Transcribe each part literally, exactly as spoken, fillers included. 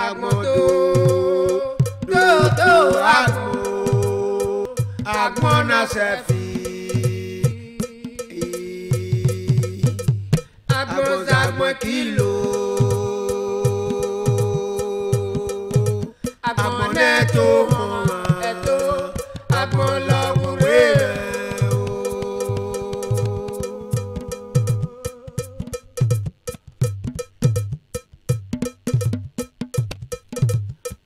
Agbọn do, do, do, agbọn, agbọn na sẹfi. Agbọn zagbọn kilo. Agbọn nẹ to họn, ẹto, agbọn lọ were o.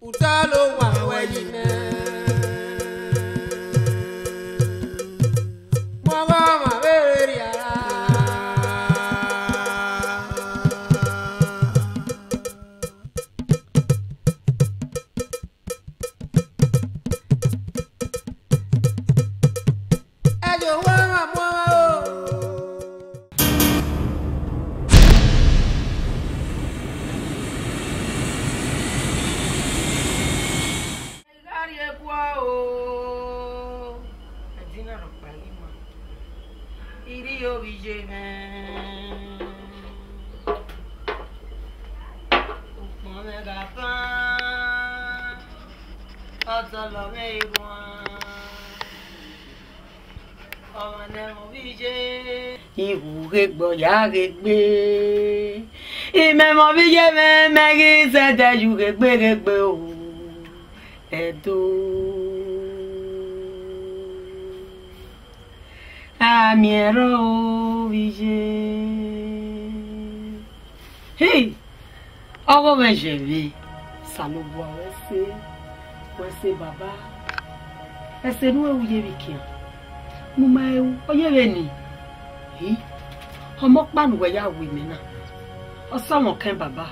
Uta lo wa wẹ yi nẹ. Mọ wa ma vbe rhia. Ẹdẹ owa ma mu ọmwa o. Gha rhie guọ o. Ẹdinna rhọkpa ghi ma. I rhie ovbi ye mwẹ. Ukpọn mwẹ gha ban. Ọtọ lọ mwẹ erhuan. Ọmwa ne ẹmwẹ ovbi ye. Ihu ghe gbe, ọ ya ghe gbe. Imẹ ẹmwẹ ovbi ye mwẹ, mẹ ghi zẹdẹ ye ghe gbe ghe gbe o. Ẹdo. A miẹn rrọọ ovbi ye. Hey! Ọghe mwẹ ye mwẹ, Osanobua wẹ ẹse, wẹ ẹse baba, ẹse ne u ru ye vbe ikian, ne u ma ru, ọ ye vbe nii. Hi, ọmọ ọkpa ne uwẹ ya ru imẹ na, ọ sẹ ọmọ ọkẹn baba,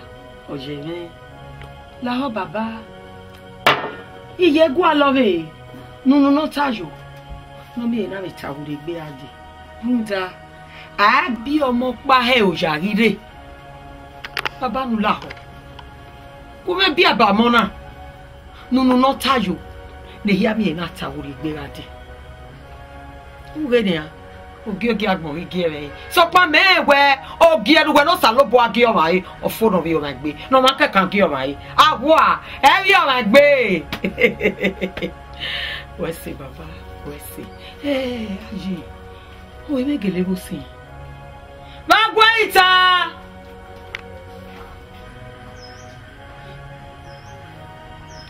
ọ ye mwẹ. Lahọ baba, I ye gualọ vbe ne unu ne ọ ta yo, ne ọ miẹn na vbe ta vbe urhe egbe a dee. Rhunmwuda, a biẹ ọmọ ọkpa hẹ oya ghi rre. Baba nu lahọ, u vbe biẹ abamọ na, ne unu ne ọ ta yo, ne ehia miẹn na ta vbe urhe egbe gha dee. U ghe nian, ogiogie agbọn ghi gie mwẹ re. Sokpan mẹ rẹn wẹẹ, ogie ne uwẹ ne Osanobua gie ọmwa re, ọ fo ne ọ vbe ọmwa egbe, ne ọmwa kẹkan gie ọmwa re. Awa, ẹ vbe ọmwa egbe. Wẹ ẹse baba, wẹ ẹse. Ẹ, aye, o, emẹ gele gho sin. Vbe a gu ẹre ita?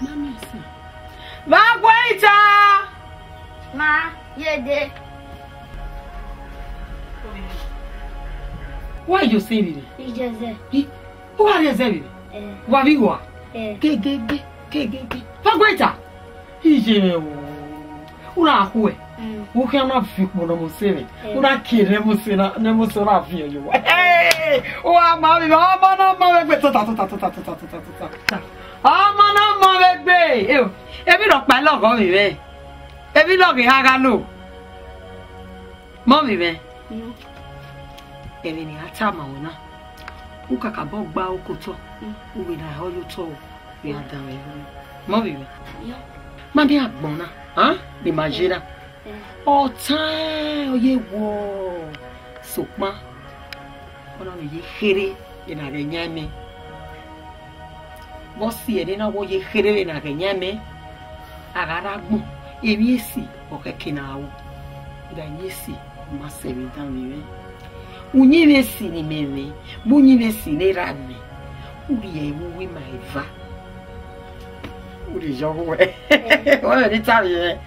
Mami ẹse. Vbe a gu ẹre ita? Ma, ye dee. Wa yo se vbe? Ijẹzẹ. Hi, u wa rrie ẹzẹ vbe? Eh. Wa vbe igho a? Eh. Gegege, gegege. Vbe a gu ẹre ita? Iye mwẹ o, u na khuẹ, mm, u khian na viọ ukpo ne ọmọ ose mwẹ, eh, u na kie ne ẹmwẹ ose na, ne ẹmwẹ ose na viọ ye uwa. Hey! Uwa ma vbe, ọmọ na ma vbe gbe tota, tota, tota. Ọmọ na ma vbe gbe. Eo, emwi rhọkpa lọghọ vbe mwẹ. Emwi lọghọ eha gha lo. Mọmì mwẹ, mm, ẹmwẹ ne I ra tama ruẹ na, u kakabọ gba oko otọ, mm, u vbe na họ ye otọ, u ya danmwẹ ẹre. Mọmì mwẹ, yeah, ma miẹn agbọn na, a, ne ima ye na. Yeah. Ọ taẹn, ọ ye wọọ, sokpan ọ na vbe ye kherhe vbene a ghẹ yan mẹ. Vbe ọ si ẹre na, wẹ ọ ye kherhe vbene a ghẹ yan mẹ, a gha rre agbọn, emwi esi ọ khẹke ne a ru, emwi esi ọ ma sẹ vbe danmwẹ mwẹ. Uyinmwẹ esi ne imẹ mwẹ, vbe uyinmwẹ esi ne erha mwẹ, u rhie ẹre vbe uwu ima eva. U rhie yọ vbe uwẹ. Wẹ vbe ne I tama mwẹ,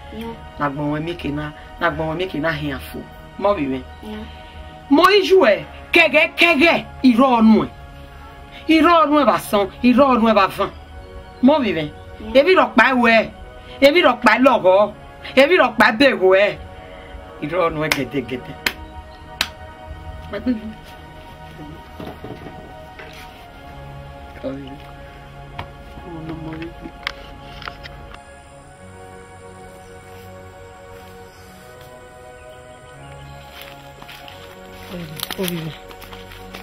ne agbọn ruẹ mieke na, ne agbọn ruẹ mieke na khian fo. Mọmì mwẹ. Mẹ ọ i yu ẹ kẹghẹ kẹghẹ, I rrọọ nuẹn. I rrọọ nuẹn vbe asọn, I rrọọ nuẹn vbe avan. Mọmì mwẹ. Emwi rhọkpa i wẹ, emwi rhọkpa i lọghọ, emwi rhọkpa i begho ẹ. I rrọọ nuẹn gẹdẹgẹdẹ. Ovbi mwẹ,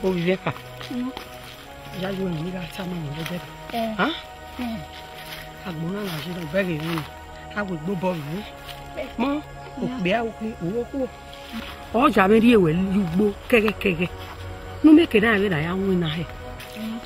ovbi mwẹ kha. Mm. Ya yo ni gha tama ni lẹdẹ. Eh. Ha? Mm. Agbọn na na je na bẹghe ni. A wẹ egbe obọ vbe. Mọ, okpia okpia, uwo khuo. Ọ ya vbe rhie wẹ ye ugbo kẹghẹ kẹghẹ. Nu mẹ ke na vbe na ya winna hẹ. Mm.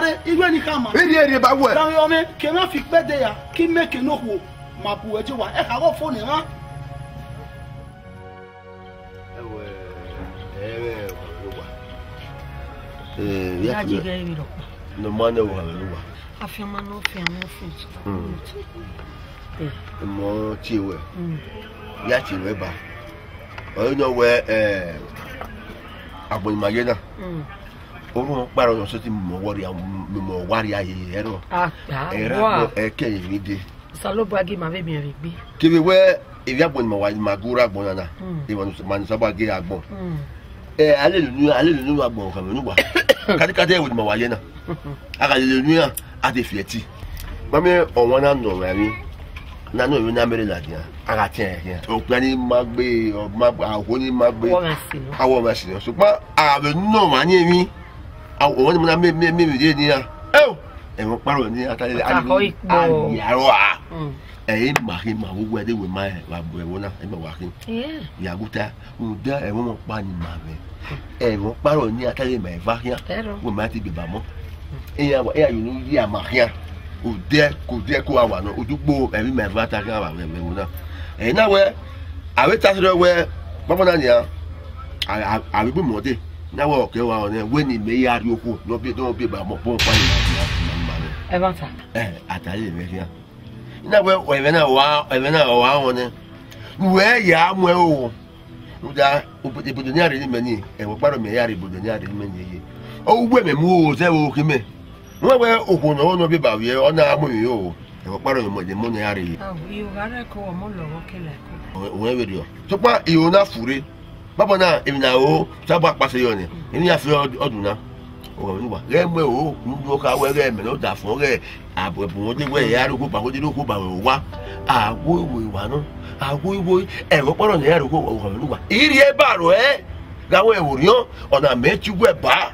lare, ighẹ ne I khama. Erriẹ, erriẹ ba wẹ. Danmwehọ mwẹ, ke emwa fi ikpẹdẹ ya, ke imẹ ke ne okhuo ma bu ẹdẹ owa, ẹkha ghe ọfo ne emwa. Ẹwẹ, ẹwẹ, owa. Eh, ya Ya ti jẹ wẹ. Ghe emwi rhọkpa. Ne ọ ma nẹ owa vbe owa. Afianma ne ọ fian, ne ọ fian. Hmm. Eh. Mọ tie wẹ. Hmm. Ya tie wẹ ba. Ọre nọ wẹ, eh, agbọn ne ima ye na. Hmm. Orhunmwu ọkpa rọ nọ sẹtin mẹ ọwarria, mẹ ọwarria ye ẹrọ. Ah, ah, ẹrọ wa. Agbọn ẹkẹ ye vbe dee. Osanobua gie ima vbe miẹn vbe egbe. Kevbe wẹ, evbi agbọn ne ima wa, ne ima gu rre agbọn na na. Hmm. Emwa ne Osanobua gie agbọn. Hmm. Eh, a lele unu, a lele unu agbọn khama unu wa. Katikati ẹvbo ne ima wa ye na. A gha lele unu iran, a te fi ẹti. Ma miẹn ọmwa na nọ mwẹ emwi, na nọ emwi na mẹ rre ladian, a gha tiẹn ẹre khian. Okpia ni ma gbe, ọ ma gbe, aho ni ma gbe, Wọ mwẹ si nọ. A wọ mwẹ si nọ. Sokpan a vbe nọ ọmwa ni emwi, a, ọmwa ni ma na mẹ, mẹ, mẹ, mẹ rre nian. Ẹo, ẹmwẹ ọkpa rọ ni a ta lele, Ọta a khọ ikpọ. A ya rọ a. Mm. Ẹ i ma khin ma vbe uwu ẹdẹ wẹ ma wa bu ẹvbo na, ẹ ma wa khin. Yeah. Ya gu ta, rhunmwuda ẹmwẹ ọmọ ọkpa ni ma mwẹ. Ẹmwẹ ọkpa rọ ni a ta ye ma eva khian. Ẹrọ. Wẹ ma te beba mọ. Iran wa, iran ye unu yi ama khian. Odẹ, ko odẹ ko a wa nọ, odugbo ẹmwẹ ma eva ta khian wa vbe ẹvbo na. Ẹ na wẹ, a vbe ta sẹrẹ wẹ, baba na nian, a, a, a vbe bu mọ dee. Na wẹ ọke wa nẹ, wẹ ne imẹ ya rhie okhuo, ne ọ biẹ, ne ọ biẹ ba mọ, bọ ọkpa ni ma, ma, ma, ma mwẹ. Ẹmwata. Ẹ, a ta ye mwẹ khian. Na wẹ, ẹmwẹ na wa, ẹmwẹ na wa rọnmwẹ nẹ. Ne uwẹ ya mu ẹre o. Rhunmwuda, obo-, ibodo ne iran rre ne imẹ ni, ẹmwẹ ọkpa rọ mẹ ya rre ibodo ne iran rre ne imẹ ni ye. Ọ wẹ mẹ mu oro zẹ vbe okhin mẹ. Wẹ wẹ okhuo ne ọ nọ biẹ ba vbiẹ, ọ na mu emwi oro. Ẹmwẹ ọkpa rọ mẹ mu ne iran rre ye. Ao, iro gha rẹ ko, ọmọ lọghọ kẹlẹ ko. Ọ, ọ vberriọ. Sokpan iro na furre. Baba na, emwi na ro, Osanobua kpasẹ yọ nẹ, emwi ya fi ọdun na. Ọ gha vbe uwa, ghẹ mu ẹro, ne u do kha wẹ ghẹ mẹ ne ọ da fọn ghẹ, a bu ẹbu wọn de wẹ, a rhie okhuo ba, ghẹ rhie okhuo ba wẹ owa. A wo iwo wa nọ, a wo iwo, ẹghẹ ọkpa rọ ne a rhie okhuo, ọ gha vbe uwa. I rhie ba ruẹ, gha wẹ vbe orhiọn, ọna mẹ tie uwẹ ba.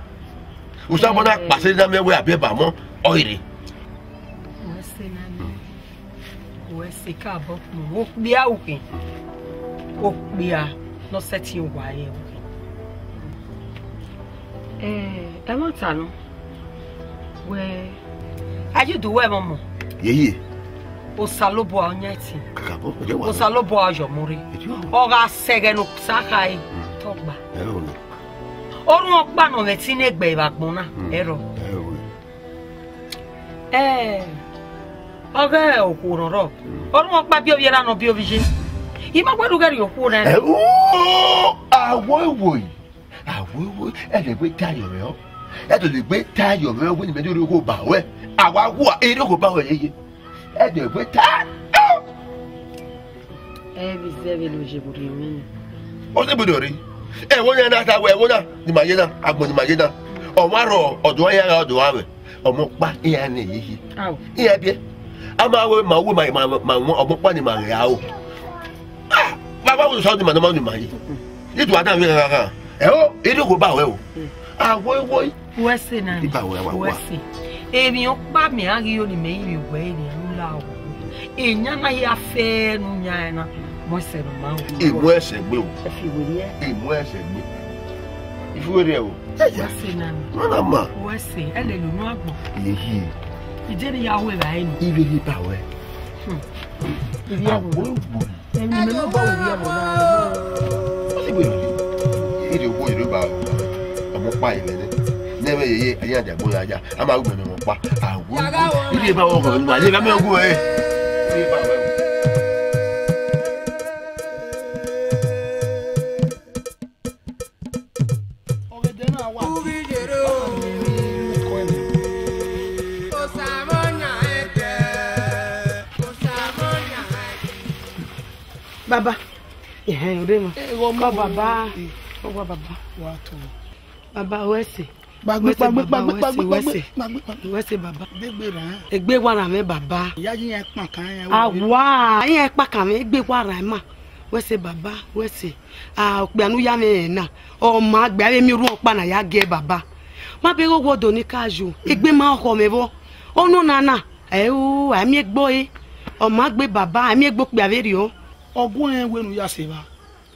Osanobua na kpasẹ na mẹ wẹ a biẹ ba mọ, ọ i rre. Wẹ sẹ na nẹ. Wẹ sẹ ka bọ kpunu, okpia ukhin, okpia ne ọ sẹtin wa ye ukhin. Eh, ẹmwata nọ, wẹ, a ye du wẹ ẹmwẹ ọmọ. Yeye. Osanobua ọ yan ẹtin. Kakabọ, ẹjẹ wa. Osanobua ọ yọ mu rre. Ẹjọ. Ọ gha sẹ ẹghẹ ne Osa kha ẹre. Mm. Tọgba. Ẹ o. Orhunmwu ọkpa ne ọ mwẹ ẹtin ne egbe vbe agbọn na, Hmm. ẹrọ. Ẹ o. Ẹ, ọghe okhuo ne ọ rrọọ. Hmm. Orhunmwu ọkpa biẹ ovbi erha ne ọ biẹ ovbi iye. I ma wẹ ne u ghẹ rhie okhuo na. Ẹ o, a wo wo. A wo wo, ẹ dẹ gbe ta yọ mwẹ ọ. Ẹ dẹ gbe ta yọ mwẹ ọ, wẹ ne mẹ do rhie okhuo ba wẹ. A wa wa, erhie okhuo ba wẹ yeye. Ẹ dẹ gbe ta. Ẹ vbe zẹ vbene ọ ye vberriọ mwẹ na. Ọ sẹ vberriọ rre. Ẹvbo na na ta wẹ, ẹvbo na ni ma ye na, agbọn ni ma ye na. Ọmwa rrọọ, ọdọ iran gha, ọdọ iran mwẹ. Ọmọ ọkpa iran ne yeye. Au. Iran biẹ. A ma wẹ ma wẹ ma, ma, ma, ma, ọmọ ọkpa ni ma ghe aro. Ah, ma wa wẹ sọ ni ma, ma ni ma ye. Idu ada vbe gha gha. Ẹ o, erhie okhuo ba wẹ o. Mm. A wo wo. Wẹ sẹ na. Iba wẹ wa Wẹ wa. Sẹ. Emwi ọkpa mẹ a ghi yo ni mẹ i vbe wẹ emwi a lu la o. Eyan na ya fẹ ne u yan ẹre na, mu ẹsẹ ne ọ ma ru. E mu ẹsẹ gbe o. Ẹ fi wẹ riẹ. E mu ẹsẹ gbe. I fi wẹ riẹ o. Wẹ sẹ na. Nọ na ma. Wẹ sẹ, ẹ lele unu agbọn. Iye hiẹ. Ije ne ya ru evbare ni. Ivie hiẹ ba wẹ. Hmm. Ivie agbọn. Agbọn. Emwi ne ọ ba wẹ ivie agbọn na. Ọ si gbe. Ivie okhuo ivie ba. Ọmọ ọkpa ivẹ nẹ. Ne ẹmwẹ yeye, ẹyan dia gbo ya ya. A ma ru mẹ ne ọmọ ọkpa. Awo. Ivie ba wẹ ọgọ, wa ye ba mẹ ọgọ ẹ. Ivie ba wẹ. Baba, ẹhẹn, o de mọ. Kọ baba, kọ wa baba. Wa to. Baba, wẹ sẹ. Gbagbe, Wẹ sẹ gbagbe, baba, gbagbe, wẹ sẹ, gbagbe, wẹ gbagbe, sẹ. Gbagbe, gbagbe. Wẹ sẹ baba. Degbe ra. Egbe wa ra mwẹ baba. Ya yi yan kpakan yan. Awa, yan kpakan mwẹ, egbe wa ra ma. Wẹ sẹ baba, wẹ sẹ. Ah, okpia ne u ya mwẹ na. Ọ ma gbe avbe emwi orhunmwu ọkpa na ya gie baba. Ma bẹghe owa ọdọ ni ka yo. Egbe ma khọ mwẹ vbọ. Ọnọna na. Ẹ o, a miẹn egbe ọre. Ọ ma gbe baba, a miẹn egbe okpia vberriọ. Ọ gu ẹn wẹ ne u ya sẹ evba.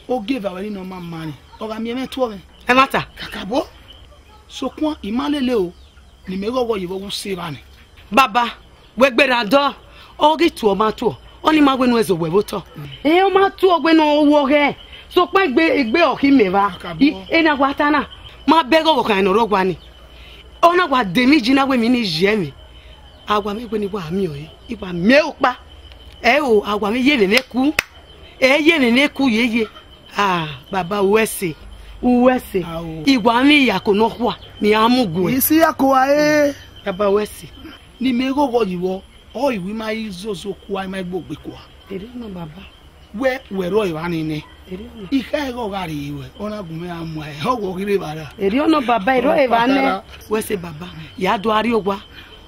Ogieva vbe ni nọ ma ma ni, ọ gha miẹn mwẹ tuẹ mwẹ. Ẹmwata. Kakabọ. Sokpan, I ma lele o, ne imẹ ghọghọ ye vbe ọghe use evba ni. Baba, wẹ gberra dọ, ọ ghi tuọ, ọ ma tuọ, ọni ma wẹ ne u zẹ owẹ vbe otọ. Ẹ, ọ ma tuọ wẹ ne ọ wọ ghẹ, sokpan egbe, egbe ọ khin mẹ evba. Kakabọ. I, ena wa ta na, ma bẹghe ọvbokhan ne ọ rre owa ni. Ọ na wa de emwi ji na wẹ emwi ni ye mwẹ. A wa mwẹ wẹ ne I wa miẹn ọre, I wa miẹn ọkpa. Ẹ o, a wa mwẹ ye emwi ne ku. Ẹ ye emwi ne ku yeye. Ah, baba, u ru ẹse, u ru ẹse. Ao. I wa mwẹ iyako nọkhua ne iran mu guẹ. Isi iyako a re. Baba, u ru ẹse. Ne imẹ ghọghọ yi vbọ, ọ i wẹ ima i zozo kua, ima i gbogbe kua. Erriọ nọ, baba. Wẹ, wẹ rrọọ evba ni nẹ. Erriọ nọ. I khẹ ighẹ ọ gha rrie ruẹ, ọ na gu mwẹ a muẹn, ọ wẹ ọ ghi rre evba ra. Erriọ nọ, baba, i rrọọ evba nẹ. Wẹ sẹ baba, ya do a rrie owa.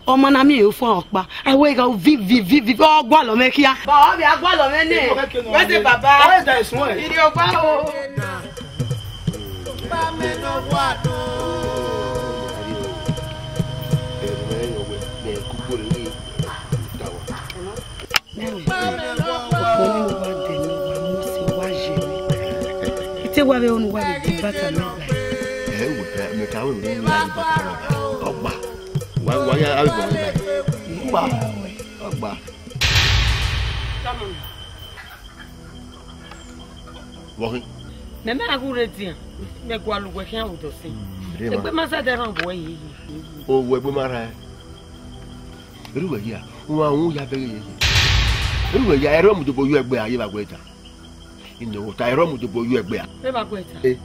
Ọ ma na miẹn ofo ọkpa, a wẹ gha vi vi vi vi, ọ gualọ mwẹ khian. Ba ọ vbe a gualọ mwẹ nẹ. Wẹ sẹ baba. Ọ da ẹsun ẹ. Irhiọgba o. Nẹmẹ, okhuo ne wa dẹ ne wa mu si wa ye mwẹ. I te wa vbe onu wa vbe di bata mwẹ gba. Ẹ wẹ, mẹ ka wẹ ne wa di bata mwẹ gba. Ọgba. Wa, wa ya, a vbe bọ mwẹ gba. Ọgba. Ọgba. Vbọ khin? Mẹ ma gha ghu rre edian, mẹ gualọ uwẹ khian vbe odọ sẹ. Mm, rre emwa. Egbe ma zẹdẹ rhan vbe uwẹ yeye. Owẹ egbe ma rhan ẹn. Erha uwẹ hia, uwan un ya bẹghe yeye. Erha uwẹ hia, ẹrọ mu dobo yọ ẹgbẹ a, ye vbe a guẹ ta. Inoghota, ẹrọ mu dobo yọ ẹgbẹ a. Vbe vbe a guẹ ta? Eh.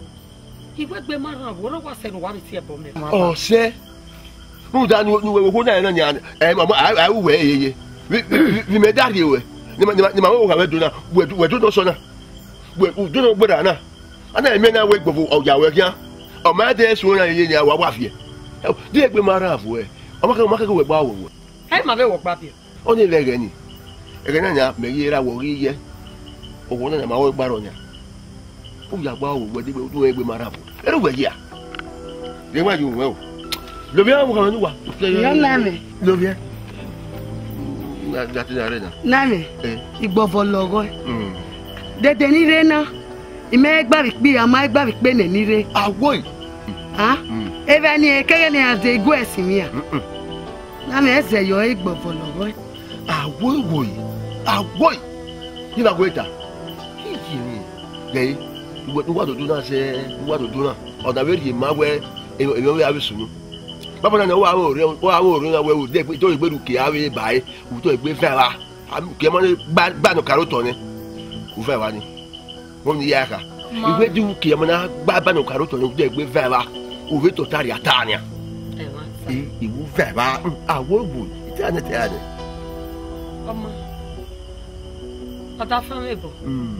Iwẹ egbe ma rhan vbe, ọ na wa sẹ ne uwa vbe tie ẹbọ mẹ. Ọ sẹ. Rhunmwuda ne uwẹ vbe okhuo na rẹn na nian, ẹ, ma, ma, a, a ru wẹ yeye. Vbe, vbe, vbe, vbe imẹ da rhie ruẹ, ne ma, ne ma, ne ma wẹ okhaẹmwẹ do na, wẹ do, wẹ do nọ sọ na, wẹ, u do nọ gberra na. A na miẹn na wẹ gbọvo ọ ya ruẹ khian. Ọ ma dẹ suẹn na yeye nia, wa, wa fiẹ. Ẹ, de egbe ma rhan vuẹ, ọ ma kẹ, ọ ma kẹ wẹ gba wẹ wẹ. Ẹ ma vbe wọ gba biẹ. Ọni vbe ẹghẹ ni, ẹghẹ na nia, mẹ ghi ra wẹ ọ ghi yẹ, owa na nia ma wẹ gba rrọọ nia. U ya gba wẹ wẹ, de wẹ, de wẹ egbe ma rhan vuẹ. Erha uwẹ hia. Rhie wa ye uwẹ o. Lovbiẹ, a mu khama ne uwa. Iyọ na mẹ. Lovbiẹ. Na, na te na rre na. Na mẹ. Eh. Igbọvọ lọghọe. Mm. Dede ni rre na. I mẹ gba vbe ikpe, a ma gba vbe ikpe nẹ ni rre. Awoi. Ah? Mm. Evba ni keghe ne a de igue ẹsin mia. Mm-mm. Na mẹ zẹ yọ igbọvọ lọghọe. Awoi woi. Awoi. Ni na weta. Iye ni. Gẹe. Uwa dodo na sẹ, uwa dodo na. Ọ da vbe rhie ma wẹ, emwi ọvbehe avbe sunu. Baba na, ọ wa vbe orhiọn, ọ wa vbe orhiọn na wẹ, u de egbe, u de egbe ru ke avbe ba ẹre, u de egbe vẹ evba. A mu ke ma ne gba, gba ne ọ karo otọ nẹ. U vẹ evba ni. Wẹ ni ya kha. Ma. Iwẹ di u ke ma na gba, gba ne ọ karo otọ nẹ, u de egbe vẹ evba. U vbe tota rhia ta nian. Ẹ ma ta. E, iwu vẹ evba. Mm, a wo wu. Ita nẹ, ita nẹ. Ọma. Ọ da fan mwẹ obọ. Mm.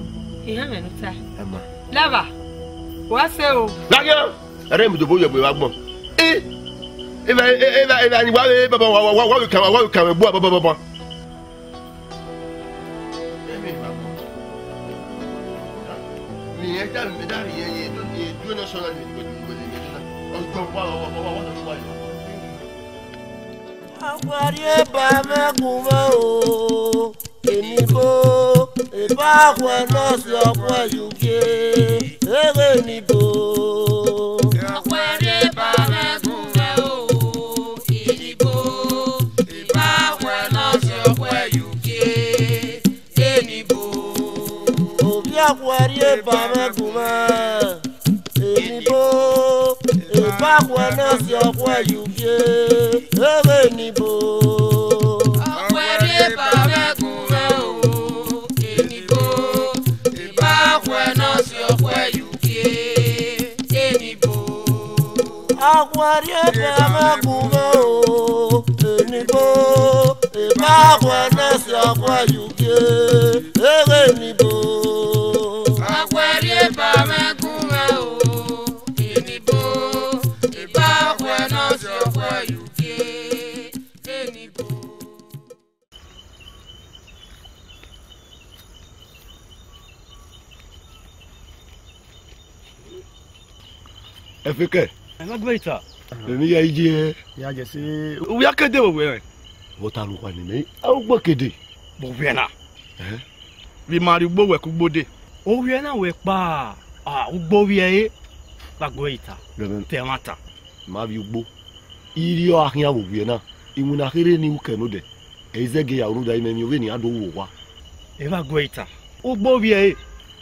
Iran mwẹ ne u ta. Ẹ ma. Lẹvba, wa sẹ o. Laghian, ẹrẹ mi dobo yọ egbe vbe agbọn. E, evba, e, evba, evba ni wa vbe baba, wa, wa, wa, wa vbe kan, wa vbe kan mwẹ gbe baba, baba. Ẹ mwẹ vbe agbọn. Ni ẹ da, mi da rhie ye, ye, ye, ye, na sọ na ni, ọjọ wa, wa, wa, wa, wa, wa, wa. Akhuẹrhie ba mwẹ gu mwẹ o, enibo, eba akhuẹ ne ọ si ọkhuẹ ye ugie, eghe enibo. Akhuẹrhie ba mwẹ gu mwẹ o, enibo, eba akhuẹ ne ọ si ọkhuẹ ye ugie, enibo. Ovbi akhuẹrhie ba mwẹ gu mwẹ. Enibo, eba akhuẹ ne ọ si ọkhuẹ ye ugie, eghe enibo. Akhuẹrhie ba mwẹ gu mwẹ o, enibo, eba akhuẹ ne ọ si ọkhuẹ ye ugie, enibo. Akhuẹrhie ba mwẹ gu mwẹ o, enibo, eba akhuẹ ne ọ si ọkhuẹ ye ugie, eghe enibo. Akhuẹrhie ba mwẹ gu mwẹ o, enibo, eba akhuẹ ne ọ si ọkhuẹ ye ugie, enibo. Ẹfikẹ. Ẹ ma gbe ita. Emwi ya iye. Ya jẹ se. Uwia kede vbe owẹ rẹn? Vbe ọ ta ne uwa ni mẹ, a ugbo kede. Vbe owẹ na. Ẹhẹn. Vbe ima rrie ugbo wẹ ke ugbo dee. Ovbi ẹre na wẹ kpa, a, ugbo vbe ẹre, gha gbe ita. Gẹdẹ. Te ẹmwata. Ma vbe ugbo. Irhiọ a khian vbe ovbi ẹre na, iwinna kherhe ne u kẹ nodẹ. Ẹ i zẹgiẹ ya ru rhunmwuda imẹ emwi vbene iran do ru vbe owa. Evba gu ẹre ita. Ugbo vbiẹ ẹre.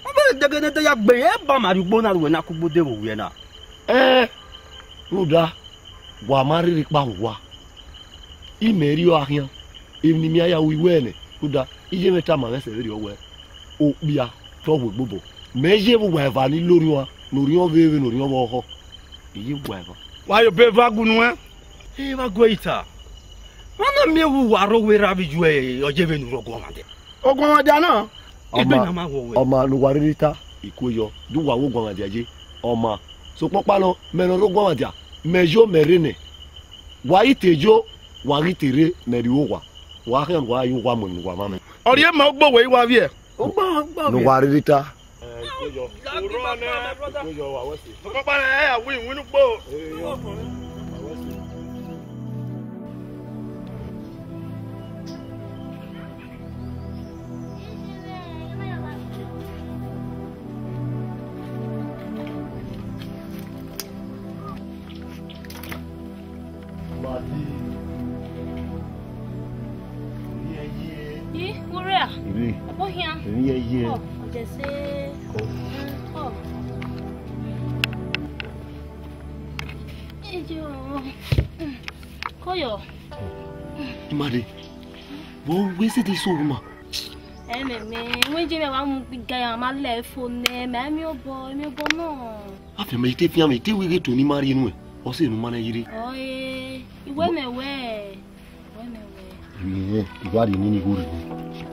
Ọ vbe dẹgẹdẹgẹdẹ ya gbe, ẹ ba ma rrie ugbo na ru wẹ na ke ugbo de vbe owiẹ na. Ẹn, rhunmwuda, wa ma rherhe kpa vbe owa. Imẹ rriọ a khian, emwi ne I miẹn ya ru iwẹ nẹ, rhunmwuda, iye mwẹ tama mwẹ sẹ vberriọ wẹẹ, okpia te ọ hu egbobọ. Mẹ ye vbe uwa eva ni la orhiọn, ne orhiọn vbe vbe ne orhiọn vbe ọhọ. I ye vbe uwa eva. Wa ye obọ eva gu nuẹn. Evba gu ẹre ita. Wa na miẹn vbe uwa rre owa erha vbe iye ọ ye vbene u rre ọguọmwadia. Ọguọmwadia na? Egbe na ma wọ wẹ. Ọma ne uwa rhirhi ta, I kue yọ, de uwa wẹ ọguọmwadia ye. Ọma, sokpan ọkpa nọ, mẹ ne ọ rre ọguọmwadia, mẹ yo mẹ rre nẹ. Wa ghi te yo, wa ghi te rre, mẹ rrie owa. Wa khian ne uwa ya uwa mu emwi ne uwa mwamwa. Ọ rhie ma ugbo wẹ I wa vbiẹ. Ugbo, ugbo ne vbiẹ. Uwa rhirhi ta. Ih, Urea. Ire. Ọbọ hian. Emwi ye ye. Ọ, ọ jẹ se. Kọ. Mm, kọ. Ejo. Mm, kọ yọ. Imade. Wo we se de so ma. Ẹ mẹ mẹ, wẹ je mẹ wa mu gbe ga ya ma lẹ fo nẹ, mẹ mi obọ, mi obọ nọ. Afẹ mẹ ite fian mẹ, ite wẹ ghe to ne ima rhie nuẹn, ọ sẹ ne u ma nẹ ye rre. Ọ e, I wẹ mẹ wẹ, I wẹ mẹ wẹ. Ẹhẹn, I wa rhie nene igho rre.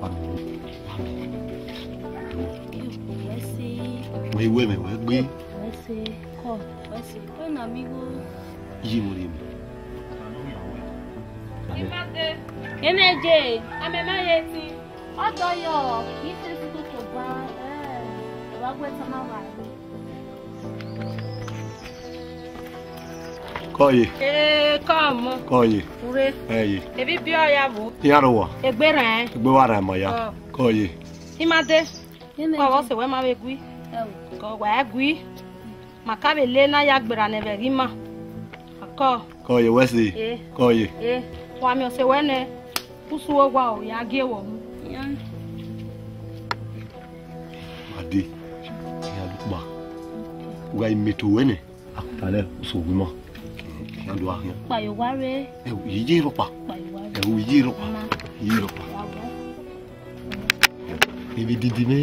Wa rhie nene. Wa rhie. Wẹ sẹ. Wẹ, I wẹ mẹ wẹ gbe. Wẹ sẹ, kọ, wẹ sẹ, wẹ na mi igho. Iye mwẹ rhie mẹ. Imade. Ene je, amẹ ma ye ti. Ọdọ yọ, I te si koko ba, eh, wa gbe tama wa. Kọ ye. Ee, kọ ọmọ. Kọ ye. Ure. Ẹ ye. Ebi bi ọ ya vbo? Iran rre owa. Egbe rran. Egbe wa rran ma ya. Ọ. Kọ ye. Imade. Wa vbọ sẹ wẹ ma vbe gui. Ẹ o. Kọ wa gui. Ma ka vbe le na ya gberra nẹ vbe ẹghẹ ima. Akọ. Kọ ye wẹ sẹ. Ee. Kọ ye. Ee. Wa miẹn ọse wẹ nẹ. Usun owa o, ya gie wọ mu. Iran. Ma dee, iran do kpa. Wa i mẹ to wẹ nẹ. Atalẹ, uso wi ma. Iran do a khian. Kpayo wa re. Ẹ, u ye rhọkpa. Kpayo wa re. Ẹ, u ye rhọkpa. Ma. Ye rhọkpa. Wa bọ. Ebi didi mẹ.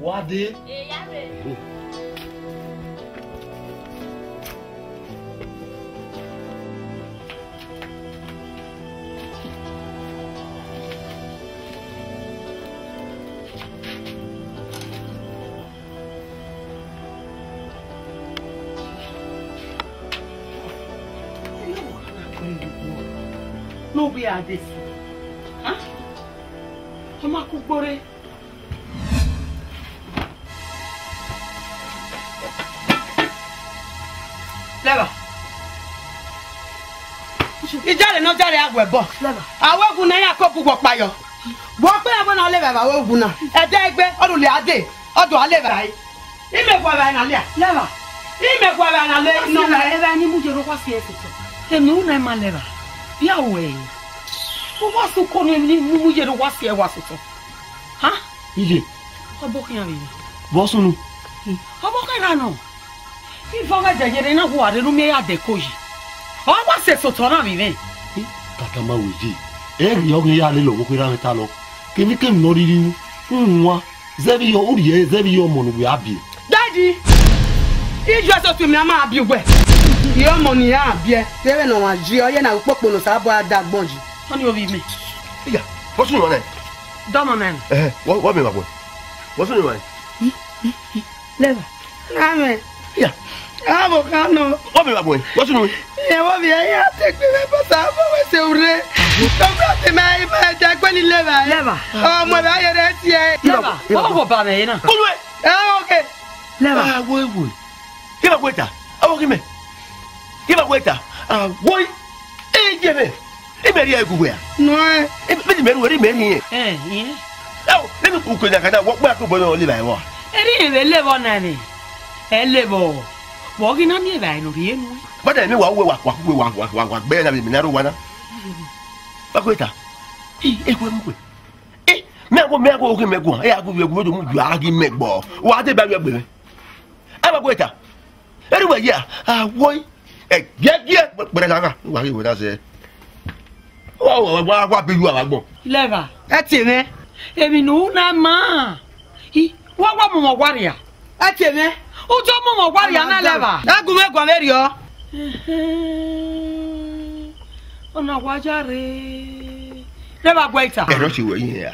Wa de. E ya re. Ne ovbi a dee. Ha? Ọ ma ku gborre. Lẹvba. Ijale ne ọ jale a wẹ bọ. Lẹvba. A wẹ gu na ya ko gu wọ kpayọ. Wọ kpe ya wẹ na lẹvba vbe a wẹ gu na. Ẹdẹ egbe, ọ rhulẹ a dee. Ọ do a levba ẹre. Imẹ gua vbe na lẹ. Lẹvba. Imẹ gua vbe na lẹ. Nọ na. Lẹvba ni mu ye ro wa si ẹse tọ. Emi u na ma lẹvba. Ya wẹ. U wa su ko ni ni mu ye ro wa si ẹ wa sotọ. Ha? Iye. Ọbọ khian vbe. Vbọ sunu? Ọbọ khian na nọ. Ivọ ghẹ dẹ yẹrẹ na hu arre ne u miẹn ya dẹ ko yi. Ọ wa sẹ sotọ na vbe mwẹ. Tata ma wẹ ye. Ẹ rhie ọghe ya lele ọvbokhan erha mwẹ ta nọ. Kemikemi ne ọ rhirhi ru, u wan. Zẹvbe iyọ, u rhie zẹvbe iyọ ọmọ ne uwẹ a biẹ. Daddy, iye ẹse otu mẹ a ma biẹ uwẹ. Iyọ ọmọ ne iran biẹ. Vbene ọmwa yi, ọ ye na ukpokpo ne Osanobua da agbọn yi. Ọni ovbi mẹ. Iya, vbọ sunu nẹ? Dọmọ nẹ. Ẹhẹ, wọ, wọ mẹ vbe agbọn. Vbọ sunu nẹ? Lẹvba. Amẹ. Iya. Abo ka nọ. Wọ mẹ vbe agbọn. Vbọ sunu nẹ? Ẹ wo vbe ya te gbe vbe bọsa, abo wẹ se urre. Tọgbọ te ma, ma da gbe ni lẹvba. Lẹvba. Ọmọ vbe a yẹrẹ si ẹ. Lẹvba. Wọ wọ ba mẹ na. Kunu ẹ. Ẹ wo ke. Lẹvba. Ah, wo, wo. Ke ma weta. Abo ke mẹ. Ke ma weta. Ah, wo. Ẹ jẹ mẹ. Imẹ rhie ẹre gu wẹ a? Nọ ẹ. Ẹ, vbene imẹ ru ẹre, imẹ rhie. Ẹ, ẹ. Ẹ o, vbene ukue na ka na, wẹ ọkpa ke obọ nọ levba ẹvbo a? Erriọ vbe levba ọna ẹmwẹ. Ẹ levba. Wẹ ọ ghi na miẹn evbare ne ọ rhie nuẹn. Bada emwi wa wẹ wa, wa, wa, wa, wa, wa, wa gbe na vbe emwi na rre owa na. Wa kue ta. I, e kue mu kue. E, mẹ a go, mẹ a go, oke mẹ guan. E a gu vbe gu do mu ju a ghi mẹ gbọ. Wa de ba vbe egbe mwẹ. A wa kue ta. Erriọ wẹ ya, a woi. Ẹgiẹgiẹ, kpẹrẹ gha gha, wa ghi wẹ na zẹ. Wa, wa, wa, wa bi yu avbe agbọn. Lẹvba. Ẹ tie mwẹ. Emwi ne u na ma. I, wa, wa mọmọ wa ria. Ẹ tie mwẹ. U do mọmọ wa ria na lẹvba. Ẹ gu mwẹ guan vberriọ. Ọna wa ya rre. Lẹvba gua ita. Ẹrọ ti wẹ yin ya.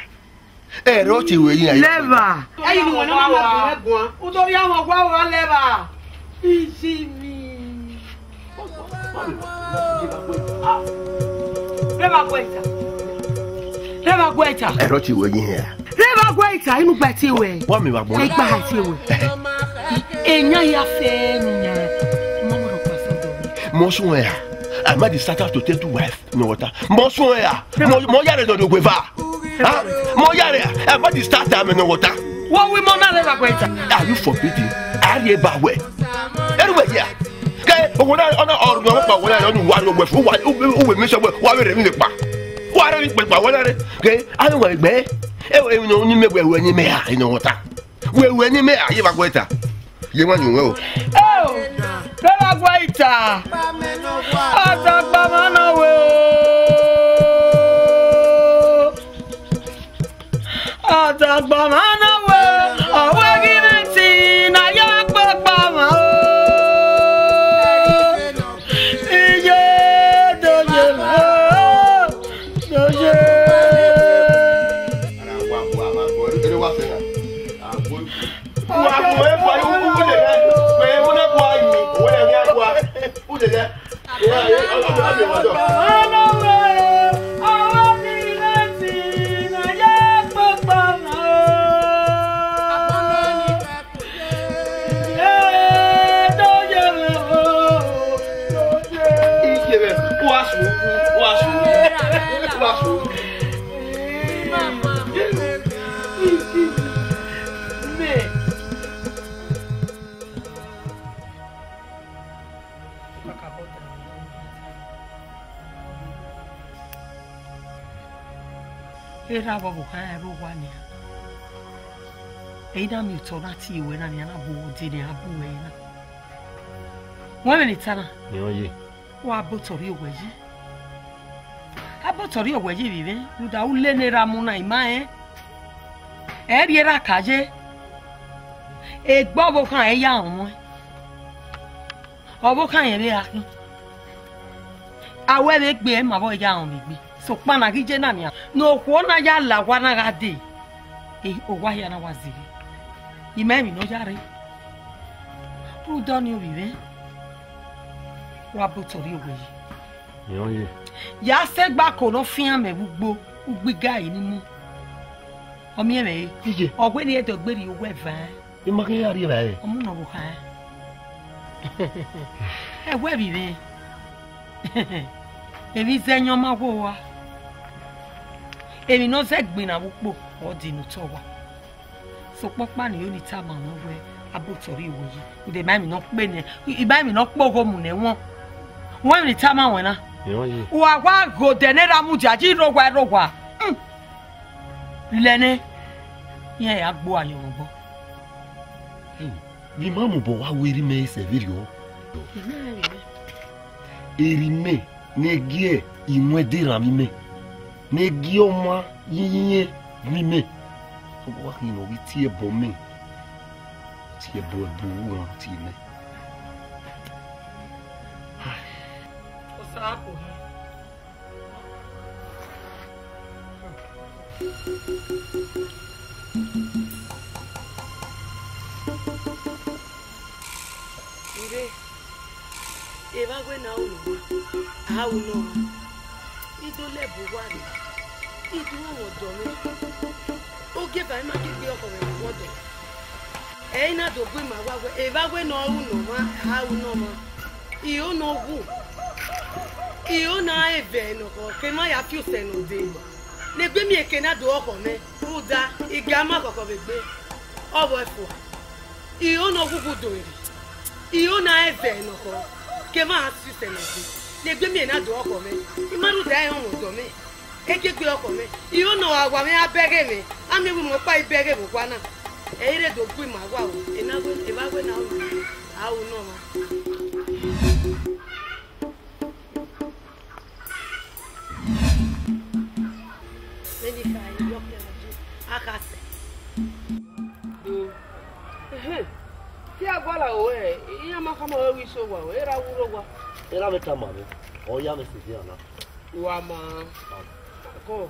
Ẹrọ ti wẹ yin ya. Lẹvba. Ẹyin ni wọn na ma guan. U do rhie ọmọ gua wa lẹvba. Isi mi. Rhie evba guẹ ita. Rhie evba guẹ ita. Ẹrọ ti wẹ yin hia. Rhie evba guẹ ita, inu gba tie wẹ. Wa mi vbe agbọn. Egba ha tie wẹ. Eyan ya fe nu yan. Mo mo ro pa so do. Mo suẹn ya. I might start out to take two wife. No water. Mo suẹn ya. Mo, mo yare do do gbe va. Ha? Mo yare. I might start am no water. Wo wi mo na rhie evba guẹ ita. Are you forbidden? Are you ba wẹ? Anyway, yeah. Ke, owẹ na, ọna, ọrọ ọkpa, owẹ na, ọna, wa ro wẹ fu, wa, u, u, uwẹ mi sẹ wẹ, wa vbe rre mi vbe kpa. Wa rre mi kpa, wa na rre. Ke, anu wẹ gbe. E, e, no, ni mẹ wẹ, wẹ ni mẹ ha, ino wọta. Wẹ, wẹ ni mẹ ha, ye ba gbe ta. Ye wa ni wẹ o. Oh, rhie evba guẹ ita. Ọdọ gba ma na wẹ o. Ọdọ gba ma na wẹ, ọ wẹ ghi mwẹ ẹtin ne a ya kpe ọkpa ma o. Iye do ye ma o, do ye. Wa bu ẹ fua, u, u, u le ghẹ, u, u le ghẹ, u le gua yi, u le gha gua, u le ghẹ. Erha vbe ọvbokhan rẹn rre owa nian. Ẹ i na miẹn otọ na tie ruẹ na, nian na bu uwẹ odẹ ne a bu uwẹ ẹre na. Wẹ vbene I ta na? Rẹn ọye. Wa bọ otọ rhie owẹ yi. A bọ otọ rhie owẹ yi vbe mwẹ, rhunmwuda u le ne erha mu na, I ma rẹn. Ẹ rhie erha ka ye. Egbe ọvbokhan ẹ ya rọnmwẹ. Ọvbokhan rẹn vbe ra khin. A wẹ vbe gbe ẹre ma vbe ya rọnmwẹ egbe. Sokpan na ghi je na nian, ne okhuo na ya la owa na gha dee, e, owa hia na wa zighi. I ma emwi ne ọ ya rre. Rhunmwuda ọnii ovbi mwẹ, wa bọ otọ rhie owẹ yi. Rẹn ọye. Ya sẹ gba ko ne ọ fian mẹ vbe ugbo, ugbo igari ni mu. Ọ miẹn mwẹ re. Iye. Ọ wẹ ne I dọgbe rhie owẹ van. I ma khian ya rhie evbare. Ọ mu nọ vbe okhan. Ẹ wẹ vbe mwẹ. Emwi zẹ yọn ma wo wa. Emwi ne ọ zẹ gbe na vbe ukpo, ọ di ne otọ wa. Sokpan ọkpa ne I yo ni tama mwẹ wẹ, a bọ otọ rhie owẹ yi. Rhunmwuda I ma emwi ne ọ kpe nẹ, I ma emwi ne ọ kpe ogho mu nẹ ẹwọn. Wẹ emwi ne I tama ruẹ na. Rẹn ọye. Wa wa ghe odẹ ne erha mudia yi rre owa, rre owa. Hmm. Lẹ nẹ, iran ya gbe uwa yọ vbe obọ. Hmm. Vbe I ma mobọ wa wẹ erha imẹ sẹ vberriọ? Erha imẹ ne gie iwẹn de erhanmwẹ imẹ, ne gie ọmwa yinyin vbe imẹ. Wa khin ne ọ ghi tie ẹbọ mẹ, tie ẹbọ ẹbọ uwa tie mẹ. Osa ko. Ire, evba wẹ ne a ru nọ ọmwa, a ru nọ ọmwa. I do lẹ ẹbu uwa rre, I do rọnmwẹ ọdọ mwẹ. Ogieva ima ghi gbe ọkhọ mwẹ vbe ọdọ. Ẹ i na do gu ima wa wẹ, evba wẹ ne ọ ru nọ ọmwa, a ru nọ ọmwa. Iro ne ọ wu, iro ne a rẹn vẹ ne ọkhọ, ke emwa ya fi osẹ ne ọ dee. Ne egbe miẹn eke na do ọkhọ mwẹ, rhunmwuda I gia ma khọkhọ vbe egbe, ọ vbe fua. Iro ne ọ wu gu do rri, iro ne a rẹn vẹ ne ọkhọ, ke emwa ya fi osẹ ne ọ dee. Ne egbe miẹn na do ọkhọ mwẹ, I ma rhunmwuda ẹre rọnmwẹ ọdọ mwẹ. Ekiegbe ọkhọ mwẹ, iro ne ọ gha wa mwẹ a bẹghe mwẹ, a miẹn vbe mu ọkpa i bẹghe vbe owa na. Ẹ i re do gu ima wa o, ena wẹ, evba wẹ ne a ru, a ru nọ ọmwa. Vbene I kha re, ọ kẹrẹ je, a kha sẹ. Do. Ẹhẹn. Te a gualọ aro wẹ, iran ma khama ruẹ wẹ I sẹ owa o, erha wu rre owa. Erha mwẹ tama mwẹ, ọ ya mwẹ sẹ iran na. Wa ma. Kọ.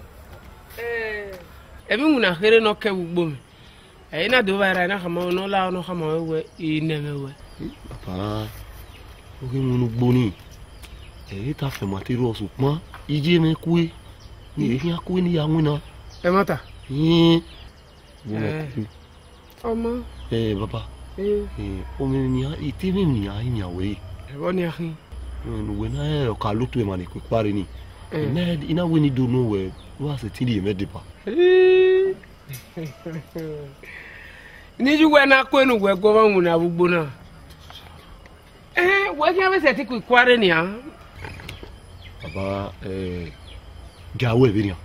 Eh, emwi iwinna kherhe ne ọ kẹ vbe ugbo mwẹ. Ẹ i na do vba erha, I na khama ruẹ ne ọ la, ọ nọ khama ruẹ wẹ, I nẹ mwẹ ruẹ. Papa, u ghi winna ugbo nii. Ẹ i ta fian ma te rrọọ, sokpan iye mwẹ kue, ne ẹ khian kue ne I ya winna. Ẹmwata? Hin. Vbọ mwẹ Eh. kue. Ọmọ. Eh, baba. Eh. Eh, ọ mwẹ nian, I te mwẹ nian, I nian wẹ. Ẹvbọ nian khin? Eh, ne uwẹ na, eh, ọ ka lotu emwa ni kue kuare ni. Eh. I na, I na wẹ ne I do nọ wẹ, wa sẹtin rhie mwẹ deba. Eh. Ne I ye uwẹ na kue ne uwẹ gu ọmwa winna vbe ugbo na. Eh, wẹ khian vbe sẹtin kue kuare nian. Baba, eh, gia wẹ vberrian.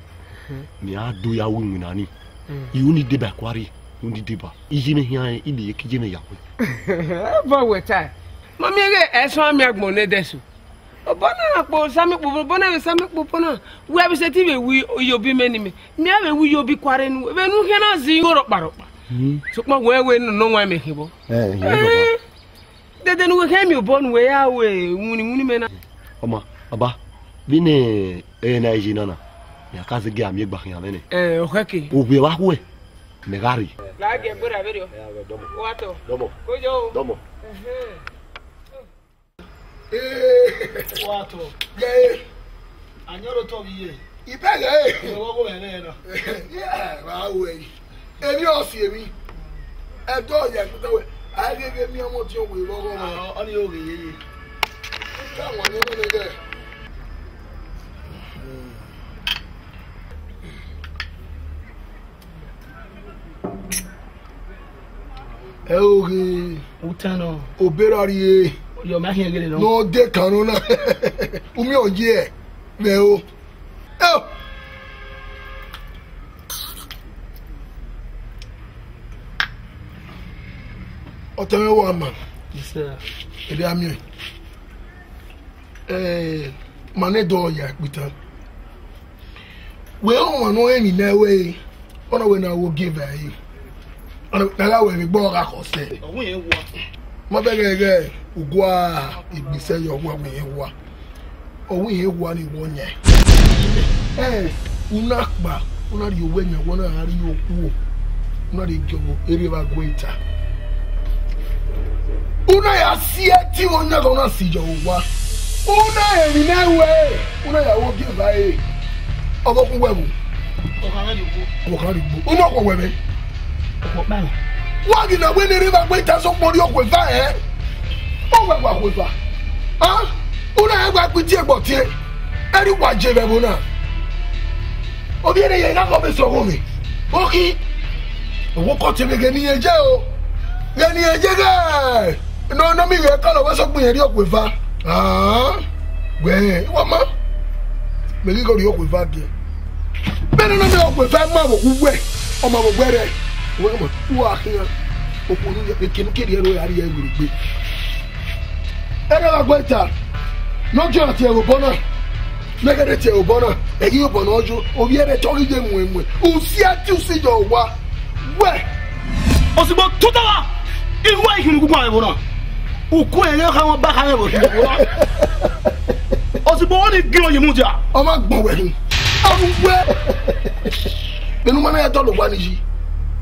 Mhm. Mẹ a do ya ru iwinna ni. Mm. I ru ni deba kuare, ru ni deba. Iye mwẹ khian, I lele ke iye mwẹ ya kue. Vbọ wẹ tae? Ma miẹn ghe ẹsọn a miẹn agbọn ne ẹdẹso. Obọ na kpo samẹ kpo, obọ na vbe samẹ kpo obọ na. Wẹ vbe sẹtin vbe ru iyobi mẹ ni mẹ. Mẹ a vbe ru iyobi kuare nu. Vbene u khian na zẹ igho rọkpa rọkpa. Mm. Sokpan wẹ wẹ nọ, nọ wan mẹ khin vbọ. Eh, yeah, baba. Eh. Dede ne uwẹ khẹ miẹn obọ ne uwẹ ya ru iwinna iwinna mẹ na. Ọma, baba, vbene ẹre na ye na na, ya ka zẹ gie a miẹn egba khian mwẹ nẹ. Ẹ, ọ khẹke. Ovbi ẹre vbe khuẹ, mẹ gha rre. La gie gberra vberriọ. Wa tọ. Dọmọ. Kojo. Dọmọ. Ẹhẹn. Ee. Wa tọ. Gẹ. Anyọrọ otọ vbe iye. Ibẹghe. Ọwọ gho ẹrẹ na. Yeah, wa ru ẹre. Emwi ọ si emwi. Ẹdọ ya ẹkutọ wẹ. A ghe ghe miẹn ọmọ ọdiọn wẹ vbe ọghọ mwa. Ah, ọ ni oghe yeye. Ka wọn ni ọmọ nẹgẹ. Ẹ oghe. Utan nọ. Obera rrie. Yọ ma hiẹn gele nọ. Nọ de kan nọ na. Umi ọ ye. Vbe o. Eo! Ọtẹn mwẹ wa ma. Yes, sir. Erriọ a miẹn. Eh, ma ne dọ ya ikpita. Wẹ ọmwa ne ọ rẹn emwi nẹ wẹ, ọ na wẹ ne a wo gie eva ẹre. Ọ na gha wẹ vbe egbe ọ gha khọ sẹ. Ọ wẹ irẹn wa. Ma bẹghe ighẹ ugbua egbesẹ yọ, ọ wẹ irẹn wa. Ọ wẹ irẹn wa ni wọ yan. Ẹ, u na kpa, u na rhie owẹ yan, wẹ ọ na gha rhie okuo. U na rhie gie ọvbo, erriọ evba guẹ ita. U na ya si ẹtin vbe ọyan ghe, u na si yọ vbe owa. U na rẹn emwi ne ẹ ru ẹre, u na ya wo gie eva ẹre. Ọvbokhan uwẹ vbo? Ọvbokhan rhie ugbo. U na khuẹ wẹ vbe? Wa ghi na wẹ ne erriọ evba guẹ ita sokpan ọ rhie okhuo eva ẹre. Ọ wẹ wa khuo eva. A? U na rẹn wa gbe tie egbe ọtiẹn. Ẹre wa je vbe ẹvbo na. Ovbi ẹre ya gha khọ vbe sẹ ọghomwẹ. Okhi. Owo kọ tie vbe ghe ne irẹn ye o. Ghe ne irẹn ye ghẹ. Nọ, nọ, mi ghẹ kọlọ wẹ sokpan irẹn rhie okhuo eva. Ah, wẹ, wa ma. Mẹ ghi gho rhie okhuo eva giẹ. Vbene nọ, mi okhuo eva ma vbe okhuo uwẹ, ọ ma vbe ogbẹrẹ. Wẹ ma, u gha khian. Okhuo ne u ya, ekene u ke rhie ẹre, ọ ya rhie ẹre werriegbe. Erriọ evba guẹ ita. Ne ọ jọ tie ẹre obọ na. Ne ẹghẹ rre tie ẹre obọ na. Ẹ ghi obọ na ọ yo. Ovbi ẹre te ọ ghi ye muẹn muẹn. U si ẹtin, u si yọ owa. Wẹ. Osigbo tuta wa, iwa ikhin ugbugbu avbe ẹvbo na. Uku ẹre kha wọn ba kha vbe ẹvbo na. Osigbo ọ ni gin ọ ye mudia. Ọ ma gbọn wẹ hin. Ọ mu wẹ. Vbene u ma na ya dọlọ owa ni yi.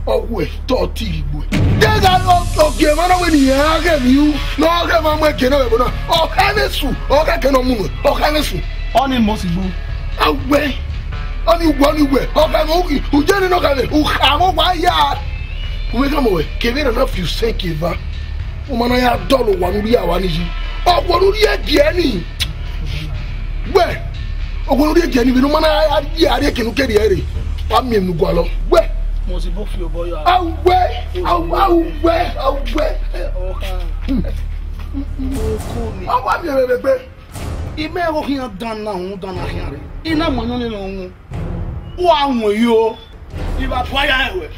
Ọ wẹ te ọ ti ghi gbe uẹ. Deghẹ ọ, ọ gie emwa na wẹ ne iran ghe emwi ru, ne ọ ghe emwa mu ẹgie na vbe ẹvbo na. Ọ kha vbe su, ọ kha ke ne ọ mu nuẹn, ọ kha vbe su. Ọ ni mọ osigbo. A wẹ, ọ ni wẹ, ọ ni wẹ, ọ kha vbe u ghi, u je ne nọ kha vbe, u kha vbe wa ya. U vbe khama wẹ, kevbe erha na fi usẹn kie eva. U ma na ya dọlọ owa ne u rhie owa ni yi. Ọguọ ne u rhie gie ni. Wẹ, ọguọ ne u rhie gie ni, vbene u ma na ya rhie, a rhie ekene u ke rhie ẹre. Wa miẹn emwi ne u gualọ. Wẹ. Mo ti bọ fi obọ ya. A wẹ, a wẹ, a wẹ, a wẹ. Ọkha. Hmm. Oko mi. A wa miẹn vbe egbe. I mẹ gho khian dan na, uhunmwu dan na khian rre. I na mu ayọn nene uhunmwu. Wa wọn yo. I vbe gua ya rẹn wẹ.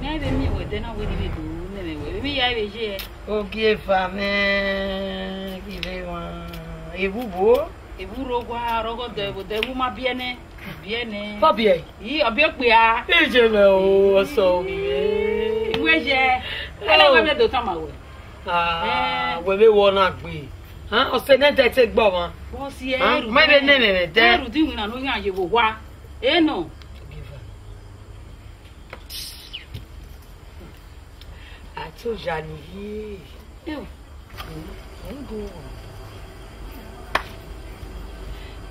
Mẹ vbe miẹn wẹ ẹdẹ na wẹ ne I vbe do nẹ mwẹ wẹ, vbe I ya vbe ye? Ogieva mwẹ, ghi vbe emwa, evbu vbo? Evbu rre owa, rọgọdẹ vbe odẹ, evbu ma biẹ nẹ, biẹ nẹ. Ọ biẹ? I, ọ biẹ okpia. Iye mwẹ o, ọsọ ovbi mwẹ. Iwe ye, ẹna wẹ mẹ do tama wẹ. Ah, wẹ vbe wọ na gbe. Ah, ọsẹ nẹ ẹdẹ te gbe ọmwa. Wọ si ẹrhu. Ma vbe nene ẹdẹ. Ẹrhu di winna ne ọ yan ye vbe owa. Enọ. A te oya ni rhie. Ewu. Ẹ do.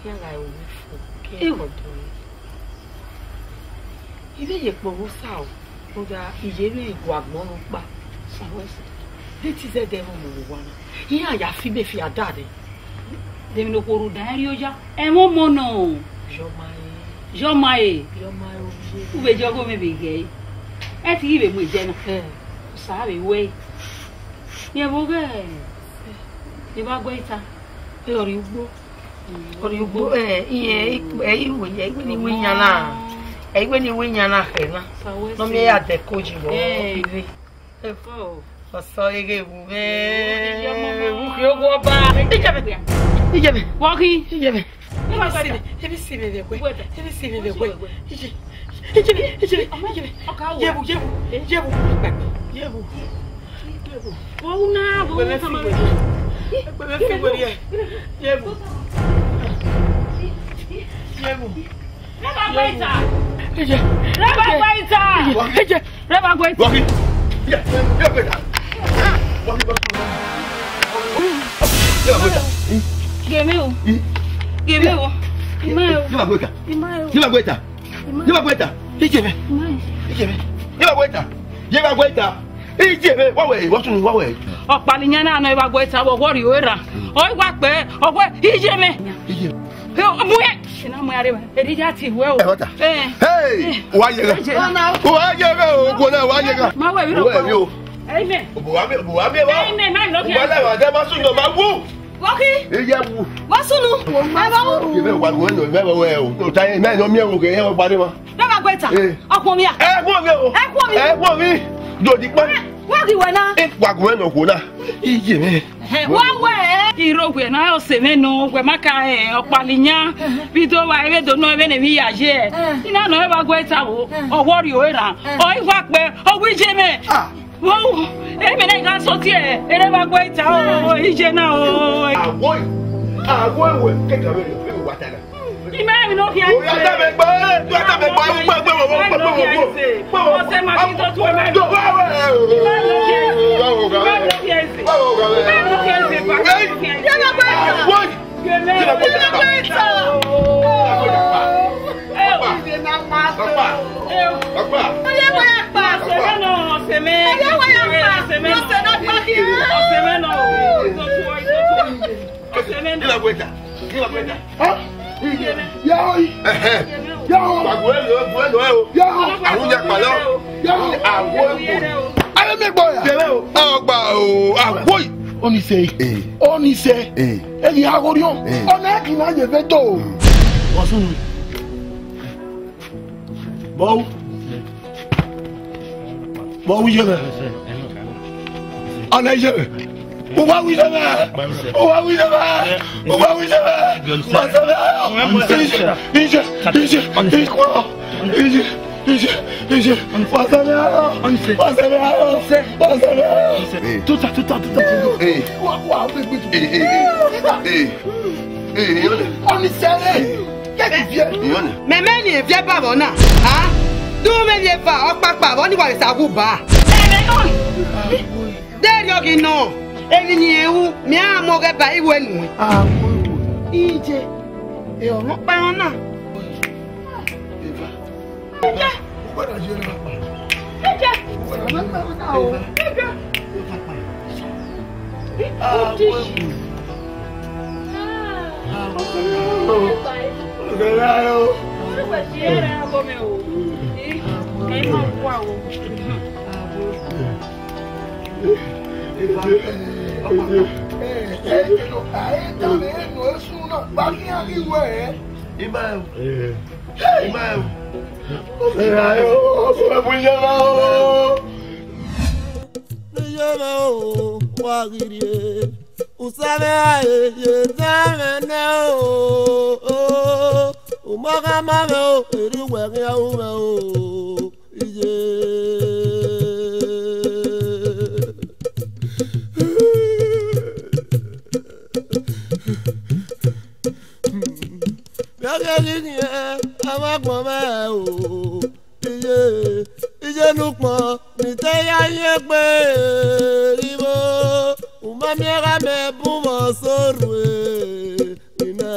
Iran gha ru fo ke Ewu. Kọdọ. I vbe ye kpọgho sa o, rhunmwuda iye mwẹ i gu agbọn nọ ọkpa. Sawẹsẹ. De te zẹdẹ ẹmwẹ ọmọ vbe owa na. Iran ya fi ibe fi ada rre. De emwi ne okhuo rhunmwuda ẹn rhie oya. Ẹmwẹ ọmọ nọ. Yọ ma e. Yọ ma e. Yọ ma e, ovie. U vbe jẹ ọghe mwẹ vbe ghẹ. Ẹ te ghi vbe mu ẹdẹ na. Ẹ. Osa vbe wẹ. Rẹn vbe oghẹ. Evba guẹ ita. Ẹ, ọ rhie ugbo. Ọ rhie ugbo, ẹ, irẹn, ẹ, iwe, ẹ, iwe ni wi yan na. Ẹ, iwe ni wi yan na khẹ na. Nọ miẹn ya dẹ ko yi vbọ, Eh. Ive. Ẹ, fo. Ọsọ eghe vbu mwẹ. Vbu khin owa ọba. Ijẹmẹ. Ijẹmẹ. Vbọ khin? Ijẹmẹ. Ebi si mwẹ, ebi si mwẹ vbe ẹguẹ. Ebi si mwẹ vbe ẹguẹ. Ije, ije, ije, ije. Yebu, yebu, yebu. Yebu. Yebu. Wo na, wo na, wo na. Egbe mwẹ fi weri ẹ. Yebu. Yebu. Rẹba gbe ita. Ije. Rẹba gbe ita. Ije. Rẹba gbe ita. Waki. Ye, ye gbe ita. Waki, waki. Ye gbe ita. Gẹmẹ o. Gẹmẹ o. Ima o. Ye gbe ita. Ima o. Ye gbe ita. Ye gbe ita. Ije mẹ. Ima o. Ije mẹ. Ye gbe ita. Ye gbe ita. Ije mẹ. Wa wẹ, wa tunu, wa wẹ. Ọkpali yan na nọ evba gbe ita, wọ wọ rhie ora. Ọ wa kpẹ, ọ wẹ, ije mẹ. Ije. He, mu ye. Ina mu ya re. Eri ya ti wẹ o. Ẹ, ọta. Eh. Hey, wa ye gha. Ije. Wa ye gha o, ko na wa ye gha. Ma wẹ mi ro. Wa ye o. Amen. Obuwa mi, obuwa mi wa. Amen, ma lo. Wa la wa da ma su no ma wu. Wọ́kí. Iye wu. Wọ́n súnú. Ẹ bá wù. Ìbẹ̀ wà lóun ẹ̀nà ìbẹ̀ wẹ̀ o. Tó ta ẹ̀ mẹ́rin ọmọ ẹ̀wọ̀n kẹ̀ ẹ̀ wà dé ma. Bẹ́ẹ̀ bá gbé ta. Ee. Ọkùnrin mi à. Ẹ kú mi o. Ẹ kú mi. Ẹ kú mi. Dòdì pẹ́. Wọ́n kì wẹ̀ náà. Ẹ wà gùn ẹ̀nà òkú náà. Iye mẹ́. Wọ́n wẹ̀ ẹ́. Ìrọ̀wẹ̀ náà ọ̀sẹ̀ mẹ́nu wẹ̀ má ka ẹ̀ ọ̀pàlìyàn. Bí tó wà ewé dòdò náà ewé nìyí yà yẹ. Iná náà ẹ bá gbé ta o. Ọwọ́ rí o ẹ rà. Ọ ìwà pẹ́ ọwọ́ ìjẹ mẹ́. Ah. Wo, emi na gha sọtiẹ, ere vbe agbọn ita o, iye na o. Awo, awo ewe, kẹkẹ vbe vbe wa ta na. Ima emi no khian. O ya ta mẹ gba, o ya ta mẹ gba, gba, gba, gba, gba, gba, gba. Ọsẹ ma fi to tu ẹ ma. Do wa we. Ima no khian ese. Ima no khian ese. Ima no khian ese. Awo. Yahoo! Yahoo! Yahoo! Àwọn yà pàlọ́. Yahoo! Àwọn èèbò. Ayé mi gbọ́ ya. Ọgbà o, àwọ̀ yìí. Oníṣẹ́. Eh. Oníṣẹ́. Eh. Èyí agorion. Eh. Ọ̀nà ẹ̀kì náà yẹ fẹ́ tó. Wọ́n sún mi. Bọ́wú. Bọ́wú yé mẹ́. Ọ̀nà yé mẹ́. Mo wá wí sẹ́mẹ́. Mo wá wí sẹ́mẹ́. Mo wá wí sẹ́mẹ́. Wá sẹ́mẹ́. Iṣẹ́, iṣẹ́, iṣẹ́, iṣẹ́, iṣẹ́, iṣẹ́. Wá sẹ́mẹ́. Wá sẹ́mẹ́. Wá sẹ́mẹ́. Tuta, tuta, tuta, tuta. Wá, wá, wá, wá. Ọ̀nìṣẹ́ rẹ̀. Mẹmẹ ni eviẹ ba vbọ na, a? Dun mẹ ni eva ọkpakpa vbọ ni wa sa wu ba. Ẹmẹ nọ. De rhiọ ghi nọ, emwi ni ru, mẹ a mọ ghẹ ba iwe nuẹn. Ije, e ọmọ kpa na. Ima o. Ima o. Ima o. Iye mẹ o, wa ghi rrie. Usamẹ a ye ye zẹ mwẹ nẹ o. U ma gha ma mwẹ o, erriọ uwẹ khian ru mwẹ o. Iye. Mẹ ghe ghi khian, a ma gbọn mwẹ o. Iye, iye ne ukpọn, ne I te ya ye egbe, igho, u ma miẹn gha mẹ bun mwẹ ọse orhue, I na.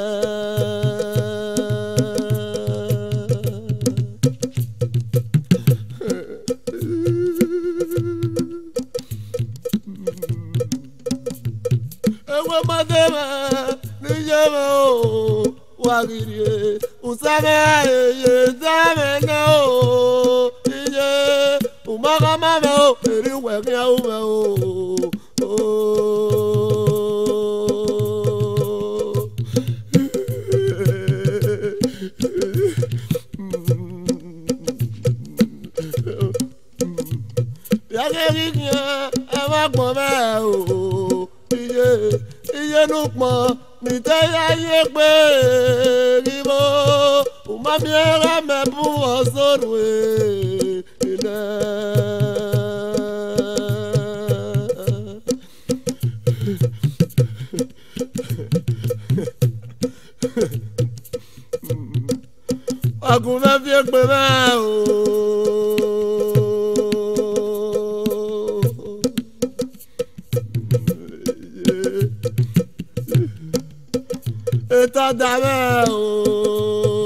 Ewe ma de mwẹ, ne I ye mwẹ o. Wa ghi rrie, usamẹ a ye ye zẹ mwẹ nẹ o, iye, u ma gha ma mwẹ o, erriọ uwẹ khian ru mwẹ o. Ya ghe ghi khian, ẹ vbe agbọn mwẹ o. Iye, iye ne ukpọn, ne I te ya ye egbe, igho, u ma miẹn gha mẹ bun ọse orhue, I na. Ọgumwẹ viọ egbe mwẹ o. Eta da mwẹ o.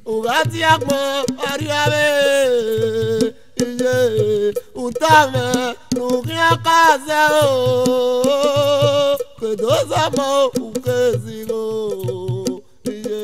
U gha tie agbọn, ọ rhie avbe iye, u tama ne u khian ka zẹ o, ke do zẹ ọmọ, u ke zigho iye.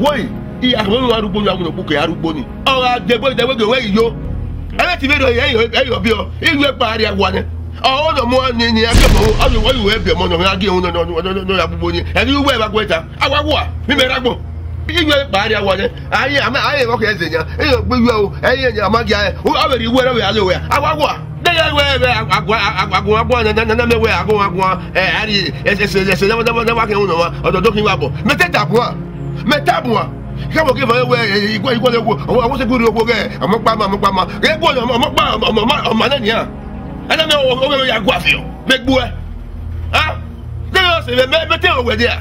woi, I gha khama emwa arugbo ni, a wẹ ne okpukẹ arugbo ni. Ọ gha dẹ egbe, dẹ egbe gie wẹ yo. Ẹmwẹ te I vbe rhie, ẹ i rhie, ẹ i rhie ọbiọ. I yu ẹkpa rria owa nẹ. Ọ nọ mu ni, ni a gie ọmọ, ọ yu, ọ yu ẹbe ọmọ nọ, a gie unu nọ, nọ, nọ, nọ, nọ, ya gbugbo ni. Ẹni uwẹ vbe agbọn ta. A wa wa, mi mẹ rre agbọn. I yu ẹkpa rria owa nẹ. Aye, a ma, aye, vbe ọ khẹ zẹ yan. I yu egbe yu ẹre o. Ẹ i yan, a ma gie ẹre. Ọ vbe rhie uwẹ, ọ vbe gha lo wẹ. A wa wa. De ya wẹ, wẹ, agu-, agu-, agu-, agu-, na, na, na, mẹ wẹ, agu-, agu-, ẹ, a rhie, ẹsẹ, ẹsẹ, ẹsẹ, ne wa, ne wa, ne wa kẹ unu nọ wa. Ọdọdọ khin wa bọ. Mẹ te ta bua. Mẹ ta bua. Khẹ vbe ọ gie vbe wẹ, ẹ, igua, igua ne wo, ọmọ, ọmọ se guri okhuo ghẹ, ọmọ kpa ma, ọmọ kpa ma. Ghẹ gua ọmọ, ọmọ kpa, ọmọ, ọmọ, ọmọ nẹ nian. Ẹna mẹ, ọ, ọ, ọ, ya gua fi ọ. Mẹ gbuẹ. Ha? Te ọ sẹ mẹ, mẹ, mẹ te ọ wẹ dia.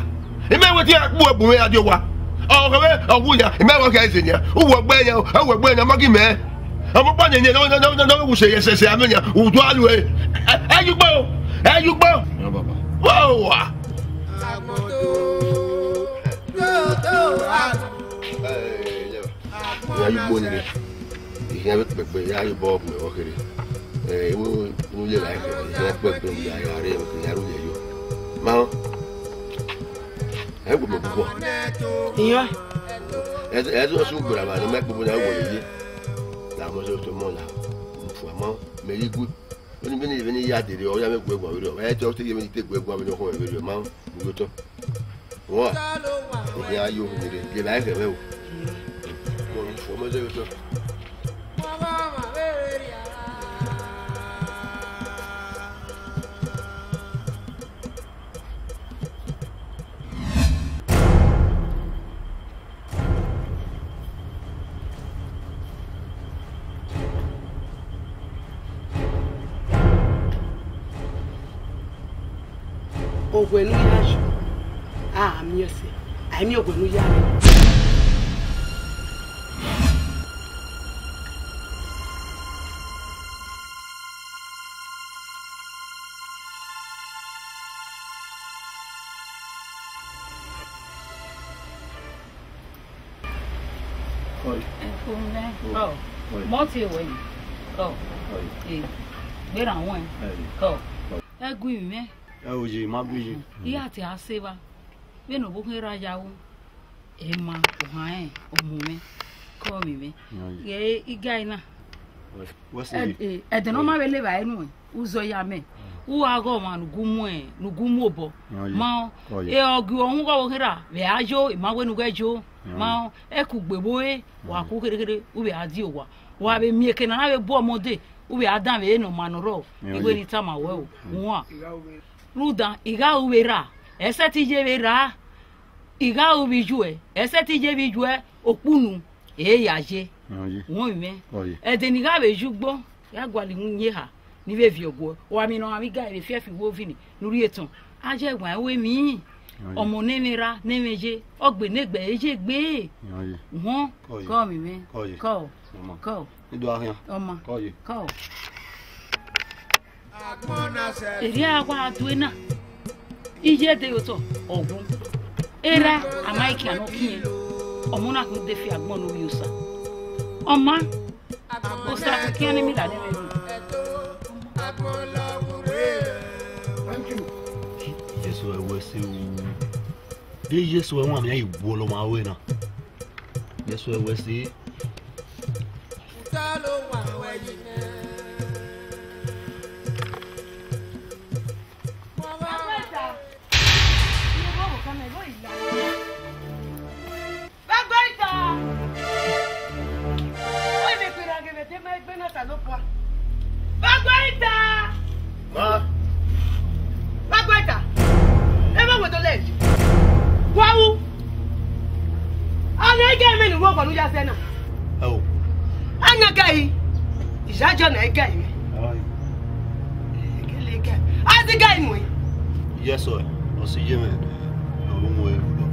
I mẹ wẹ te a gbuẹ bu mẹ a di owa. Ọ, ọ, ọ, ọ, wu ya, I mẹ wẹ khẹ zẹ nian. U wẹ gbe yan, u wẹ gbe yan, ma gi mẹ. Ọmọ kpa nẹ, nẹ, nẹ, nẹ, nẹ, nẹ, u se, se, se, amẹ yan. U do alu ẹ. Ẹ, ẹ, yu gbo, ẹ, yu gbo. Yan baba. Wa, wa. Ya yu gbo ni. Ihe vbe kpẹgbe, ya yu bọ bu ẹvbo kherhe. Eh, inu, inu ye la kherhe, ihe kpẹgbe, ya, ya re, ya ru ye yo. Ma, ẹ wo mo bọ. Iyan. Ẹ, ẹ, ẹ, su gbera ma, ne ma kpogbo na wo ye. La mo so to mo la. Mo fu ma, mẹ yi gu. Vbene, vbene, vbene I ya dede, ọ ya mwẹ gu ẹguae vberriọ. Ẹ te, ọ te ye mwẹ te gu ẹguae vbene ọ khọn mwẹ vberriọ, ma, mu ye otọ. Wa, ehe a yo vbe rre, ye vbe a khẹ mwẹ o. Mo ru fo, mo zẹ vbe otọ. Owẹ ne u ya yo, a miẹn ẹse, a i miẹn owẹ ne u ya rre. Oi. Ẹfumẹ. Oi. Kọ. Oi. Mọ tie wẹ. Kọ. Oi. Eh. Gbera wẹn. Oi. Kọ. Oi. Ẹ gu mwẹ. Ẹ o ye, ma gu ye. Iran te a se evba. Vbene ọ vbe okhian ra ya ru, ẹ ma, ohan rẹn, ọ mu mwẹ, kọ mwẹ mwẹ. Ghẹ iga na. Wẹ sẹ Ẹ-, ye. Eh, ẹdẹ ne ọ ma vbe levba ẹre nuẹn, uzọ ya mẹ. U gha ghe ọmwa ne u gu mu, ne u gu mu obọ. Ọ ye. Ma, Ọ ye. Eh, ọ gie ọhun ghe ọvbokhan erha, vbe a yo, ima wẹ ne u ghẹ yo. Ọ Ma, ye. Ẹ kugbe vbe ore, wa Ọ ye. Ku kherhe kherhe, u vbe a die owa. Wa vbe miẹn eke ne a na vbe bu ọmọ dee, u vbe a danmwẹ ne ọ ma nọ rrọọ. Ọ Iwe ye. Ne I tama wẹ o, Ọ ye. Wan. Rhunmwuda, I gha ru vbe erha, ẹ i sẹtin ye vbe erha. I gha ru vbe iyuẹ, ẹ i sẹtin ye vbe iyuẹ, okpunu, ẹ i ya ye. Ọ ye. Wan mwẹ. Ọ ye. Ẹdẹ ne I gha vbe ye ugbo, ya gualọ iwinna eha, ne I vbe viọ guẹ. Wa miẹn ne ọ gha vbe iga vbe fiẹfiẹ iwo vini, ne u rhie tọn. A ye ẹwaẹn ru emwi. Ọ ye. Ọmọ ne ẹmwẹ ra, ne ẹmwẹ ye, ọ gbe ne egbe, e ye egbe. Ọ ye. Wan, Ọ ye. Kọ mwẹ mwẹ. Ọ ye. Kọ. Ọ ma. Kọ. I do a khian. Ọ ma. Kọ ye. Kọ. Erriọ a wa due na, iye de otọ, ọ wu. Erha, a ma i khian ne ọ khiẹn. Ọmọ na khin de fi agbọn ne ovbi Osa. Ọ ma, Osa khian ne mi la ne ẹmwẹ. Thank you. Jesu ẹwe ẹse o. De Jesu ẹwe a mẹ i wọlọ ma ruẹ na. Jesu ẹwe ẹse. Vagba ita! Oi, me kpera ghe vbe de ma egbe na Osanobua. Vagba ita! Ma. Vagba ita! Ọkọ ne u ya zẹ na. Ẹ o. A yan gari. Ìyá jọ na gari mẹ. Ẹ o. Gele gari. A zẹ gari nuẹn. Yes, sir. Ọ si ye mwẹ. Ọ ru mu ẹre rhunmwuda.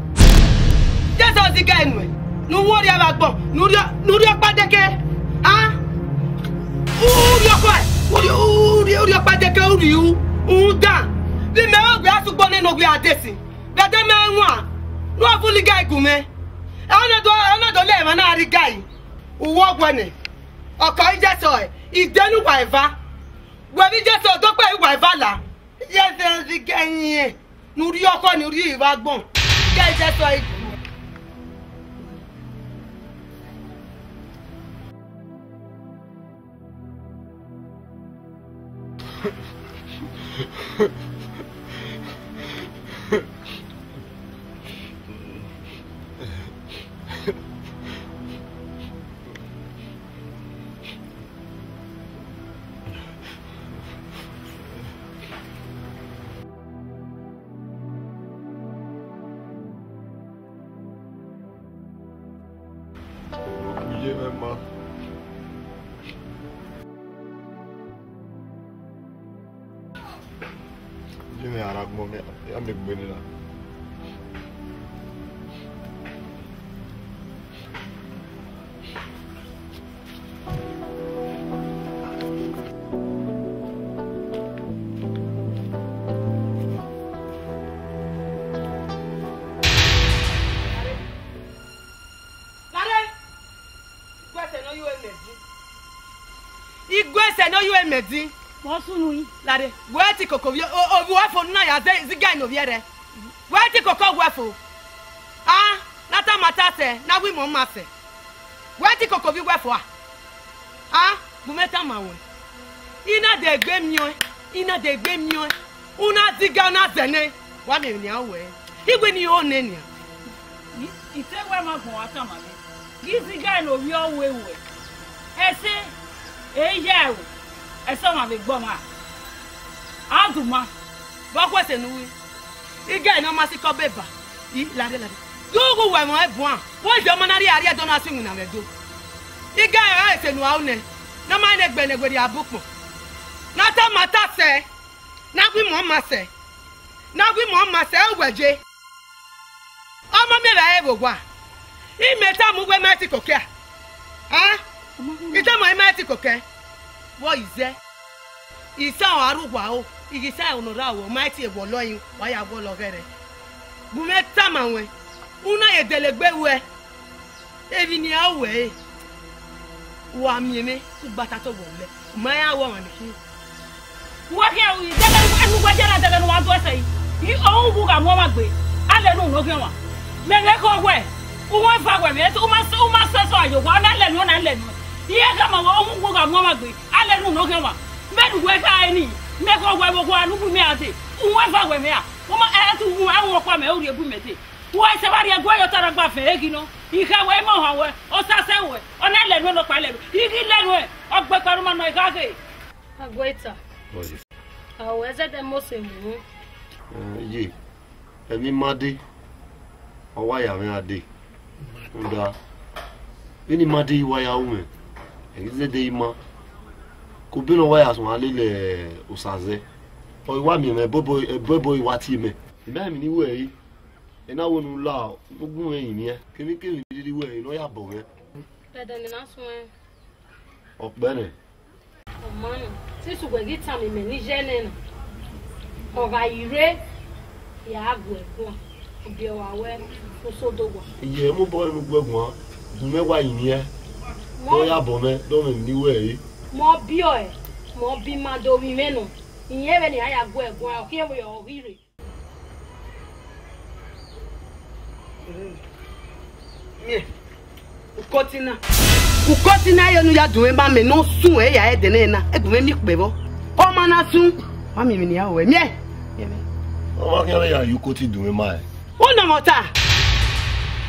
Jesu ọ zẹ gari nuẹn. Ne u wo rhie avbe agbọn. Ne u rhie, ne u rhie ọkpa deke. A? U rhie ọkpa, u rhie, u rhie, u rhie ọkpa deke, u rhie u, u dan. Vbe imẹ ọghe a sẹ ugbọn nene ovbi a desi. Vbe ẹdẹ mẹ wan. Ne u vulo gari gu mwẹ. Ẹ, ọ na do, ọ na do le emwa na rhie gari. Uwọ guẹ nẹ. Ọkọ Jesu ọe, ide ne uwa eva. Wẹ vbe Jesu do kpe uwa eva la. Jesu zẹ gari ẹre. Ne u rhie ọkọ ne u rhie ivbi agbọn. Gari Jesu ọe. Ọ ye mwẹ ma. Ye mwẹ ara agbọn mẹ, ya miẹn egbe ne na. Lare, iguẹsẹ ne ọ ye ẹmẹ din. Iguẹsẹ ne ọ ye ẹmẹ din. Wẹ sunu yi. Lare, wẹ te koko ovbi, o-, ovbi uwẹ fo ne u na ya zẹ, zẹ gari ne ovbi ẹre. Wẹ te koko wẹ fo. A, ne a tama ta sẹ, ne a gu imẹ ọma sẹ. Wẹ te koko ovbi uwẹ fo a? A, gu mwẹ tama ruẹn. I na dẹ egbe miẹn ọẹn, I na dẹ egbe miẹn ọẹn. U na zẹ gari, u na zẹ nẹ, wa miẹn emwi ne iran ru ẹre. I wẹ ne I ho nẹ nian. I, I te wẹ ma gbọn wa tama mwẹ. Ghi zẹ gari ne ovbi ọvbehe ruẹ. Ẹse, e ya ẹre, ẹse ọmwa vbe gbe ọmwa. A duma. Vbe ọ khu ẹse ne u ru? Igari ne ọ ma sikẹ ọba eba. I, lare, lare. Do ghe uwẹ mwẹ buan. Wẹ zẹ ọma na rhie ariẹ do na sẹ iwinna mwẹ do. Igari ọre ẹse ne u ru nẹ. Ne ọ ma rẹn egbe ne werriẹ a bu ukpọn. Ne a tama ta sẹ. Ne a gu imẹ ọma sẹ. Ne a gu imẹ ọma sẹ, uwẹ je. Ọmọ miẹn vbe a re vbe owa. Imẹ tama uwẹ ma i te koko ẹre. A? I tama ọẹn ma i te koko ẹre. Vbọ izẹ? Isa ọre a rre uwa ro, I ghi sa ẹre ne ọ rre aro, ọ ma i tie wọlọ ẹre, wa ya wọlọ ọghẹrẹ. Gu mwẹ tama ruẹn, u na ye dẹlegbe ruẹ. Emwi ne iran ru ẹre, wa miẹn mwẹ, u gba ta tobọ lẹ, u ma iran ru ọmwa ne khin. Uwa khian ru, dẹghẹ ne uwa ya na, dẹghẹ ne uwa do ẹsẹ yi. I, ọ wu gha mu ọmwa gbe, a lẹ ne unu khian ọmwa. Mẹ ghẹ khọ wẹ, u wan eva wẹ mẹ, u ma sẹ, u ma sẹ sẹ a ye owa, ọ na lẹ nuẹn, ọ na lẹ nuẹn. Iran khama wẹ, ọ wu gha mu ọmwa gbe, a lẹ ne unu khian ọmwa. Mẹ ne uwẹ kha ẹre nii, mẹ khọ wẹ vbe owa ne u bu mẹ a dee, u wan eva wẹ mẹ a, u ma, ẹ, te u wan ọkpa mẹ, u rhie bu mẹ dee. Uwa i sẹ vbe rhie ẹguae ye ọta na gba vẹn eghi nọ. I kha wẹ, ima ọhan wẹ, Osa sẹ wẹ, ọ na lẹ nuẹn nọkpa lẹ nuẹn. I ghi lẹ nuẹn, ọ gbe kpa ne u ma nọ, I gha ghe. Aguẹta. Oi. A wẹ zẹdẹ Mose mu. Eh, ye, emwi ima dee, ọ wa ya mwẹ a dee. Rhunmwuda, vbene ima dee wa ya ru mwẹ, ẹ ghi zẹdẹ ima. Ke obọ ne ọ wa ya suẹn lele Osa zẹ, ọ i wa miẹn mwẹ ẹbọbọ, ẹbọbọ i wa tie mẹ. I ma emwi ne I ru ẹre. Ena wo ne u la, ne u gu mwẹ rinmwian, kevbe kevbe ne I rhirhi ru ẹre ne ọ ya bọ mwẹ. Ẹdẹ ne I na suẹn. Ọ kpẹẹ nẹ. Ọ ma nọ, since uwẹ ghi tama mẹ ne I ye nẹ na, ọ gha yi rre, ya gu ẹre guan, ọ biẹ ọre wẹ, u sẹ odẹ owa. Iye, mobọ ẹre ne u gu ẹre guan, gu mwẹ wa rinmwian, ne ọ ya bọ mwẹ, dọmwẹ emwi ne I ru ẹre. Mẹ ọ biẹ ọe, mẹ ọ biẹ ima do vbe mwẹ nọ, irẹn vbene iran ya gu ẹre guan, ọ khian vbe ọ ghi rre. Miẹn, ukọtin na. Ukọtin na, iye ne u ya dunmwu ima mẹ ne ọ sun ẹre ya ẹdẹ nẹ na, ẹgbẹe mwẹ miẹn ikpẹvbọ. Ọ ma na sun, wa miẹn emwi ne I ya ru ẹre. Miẹn. Ọ ma khian vbe ya ye ukọtin dunmwu ima ẹre. U nọ mwẹ ọta.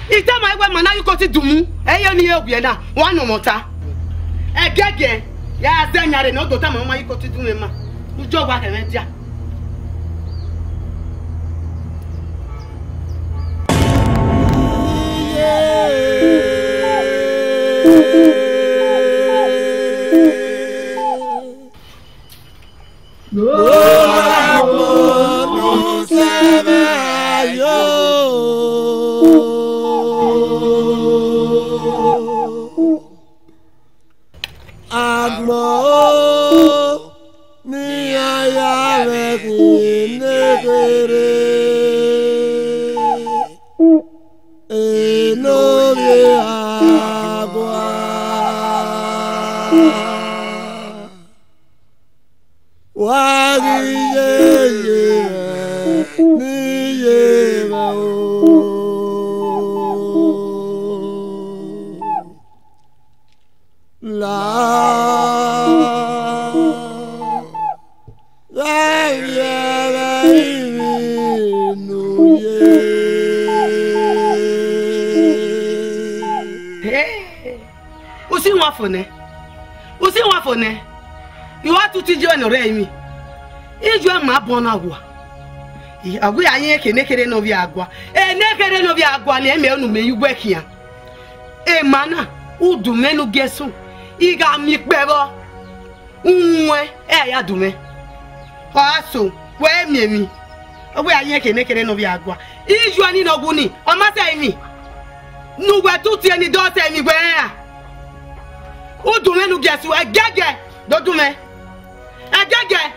I tama wẹ ma na ye ukọtin dunmwu, ẹ i re ne I re owiẹ na, wa nọ mwẹ ọta. Ẹgiẹgiẹ, ya zẹ yan rre ne ọ do tama wẹ ma ye ukọtin dunmwu ima. U jọ wa khẹ mwẹ dia. Enovbi Agua. Wa ghi ye ye mwẹ, ne I ye mwẹ o. La, gha vbiẹ vbe ivbi ne u ye. Hey! Usi wan fo nẹ, usi wan fo nẹ, I wa tutu iye ne ọ rre ẹrinmwi, iye ma bọ na wa. I, ọ ghi ya yin ekhẹ ne kherhe ne ovbi Agua, ene kherhe ne ovbi Agua ni, ẹmwẹ unu mẹ ye uwẹ khian. Emwa na, udu mwẹ ne u gie sunu, I gha miẹn ikpẹvbọ, uwẹn ẹ ya du mwẹ. Ọ gha so, wẹ miẹn emwi. Ọ wẹ a yin ekhẹ ne kherhe ne ovbi Agua. Iye ni ne ọ wu ni, ọ ma sẹ emwi. Ne uwẹ tutu ẹre ni dọ sẹ emwi wẹ ra. Udu mwẹ ne u gie sunu, ẹgẹgẹ, do du mwẹ. Ẹgẹgẹ.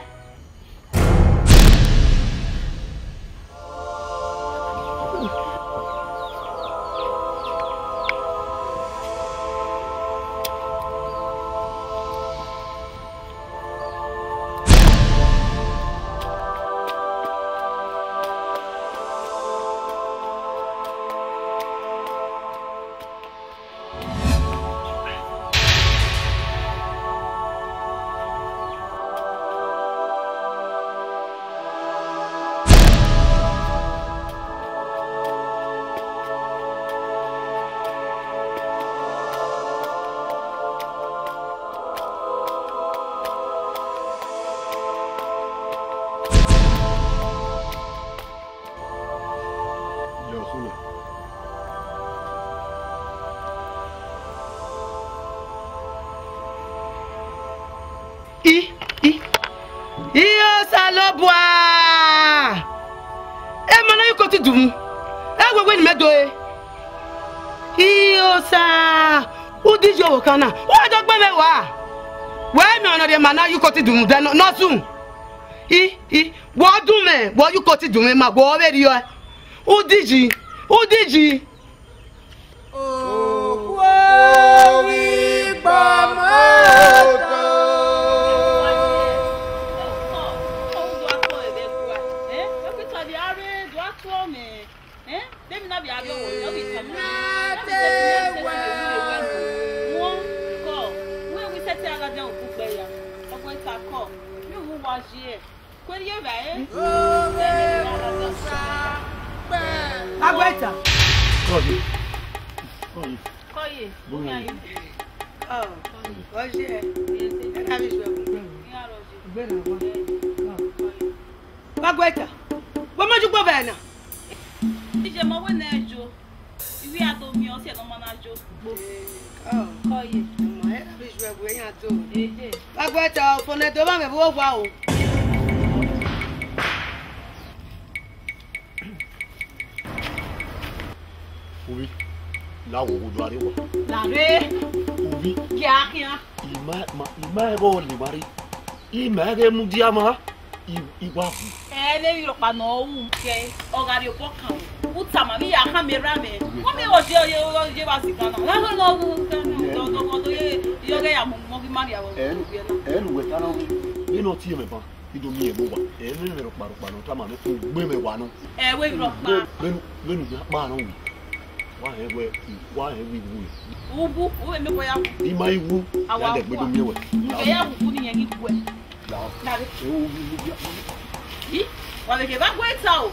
I, I, I Osanobua! Emwa na ye ukotidunmwu, ẹ wẹ wẹ ne imẹ do re. I Osa, u di ye ọvbokhan na, wa do gbe mwẹ wa. Wẹ mẹ ọna rhie emwa na ye ukotidunmwu dẹ nọ, nọ sun. I, I, wẹ ọ dun mwẹ, wẹ ọ ye ukotidunmwu ma, wẹ ọ vberriọ. U di yi, u di yi. Okhuo ghi gba mẹ otọ. Kue ye evbare. Agua ita. Kọye. Kọye. Kọye. Bóyá yìí. Ọ, ọjẹ. Ẹ ká bí ju ẹkùn. Gbẹ̀rẹ̀ wa. Agua ita. Wọ́n mọ́jú gbọ́ bẹ́ẹ̀ náà. Ìjẹ̀mọ̀ wẹ̀ náà ẹ jo. Iwe a do miẹn ọse ne ọ ma na yo gbo. Ọ, kọye. Ọmọ ẹ, a vbe ju ẹvbo iran do. Ehe. Wa gu ẹtọ, fo ne do vba mwẹ vbe owa o. Ovbi, la wo wo do a rre wa. La rre. Ovbi. Gia khian. Ima, ma, ima ẹghẹ ọ le ma rre. Ima ẹghẹ mudia ma. I, I wa hu. Ẹ, ne emwi rhọkpa ne ọ ru kẹ, ọ gha rhie obọ kan. U tama, vbe I ya khama erha mwẹ. Wẹ mẹ ọ ye, ọ ye, ọ ye vba zẹ igan na. Ọ gha rhie ne ọ ru kẹ, ọ do, ọ do, ọ do ye, ye ọghe ya mu, mu ghi ma rhie avbe Ẹ, ovbi ẹre na. Ẹ ne uwẹ ta na ru. Vbene ọ tie mwẹ ban, I do miẹn vbe owa. Ẹ, ne emwi rhọkpa rhọkpa ne ọ tama mwẹ, u gbe mwẹ wa nọ. Ẹ, wẹ emwi rhọkpa. Vbene, vbene u ya kpa nọ wi. Wa hẹn wẹ, wa hẹn wẹ I wu. U wu, u vbe miẹn wẹ ya wu. I ma I wu, Awa ya dẹ gbe do wu. Miẹn wẹ. Ẹ ya wu, u ni yẹn ghi wu ẹ. Dare. Yi, wa vbe kevbe aguẹ ta o.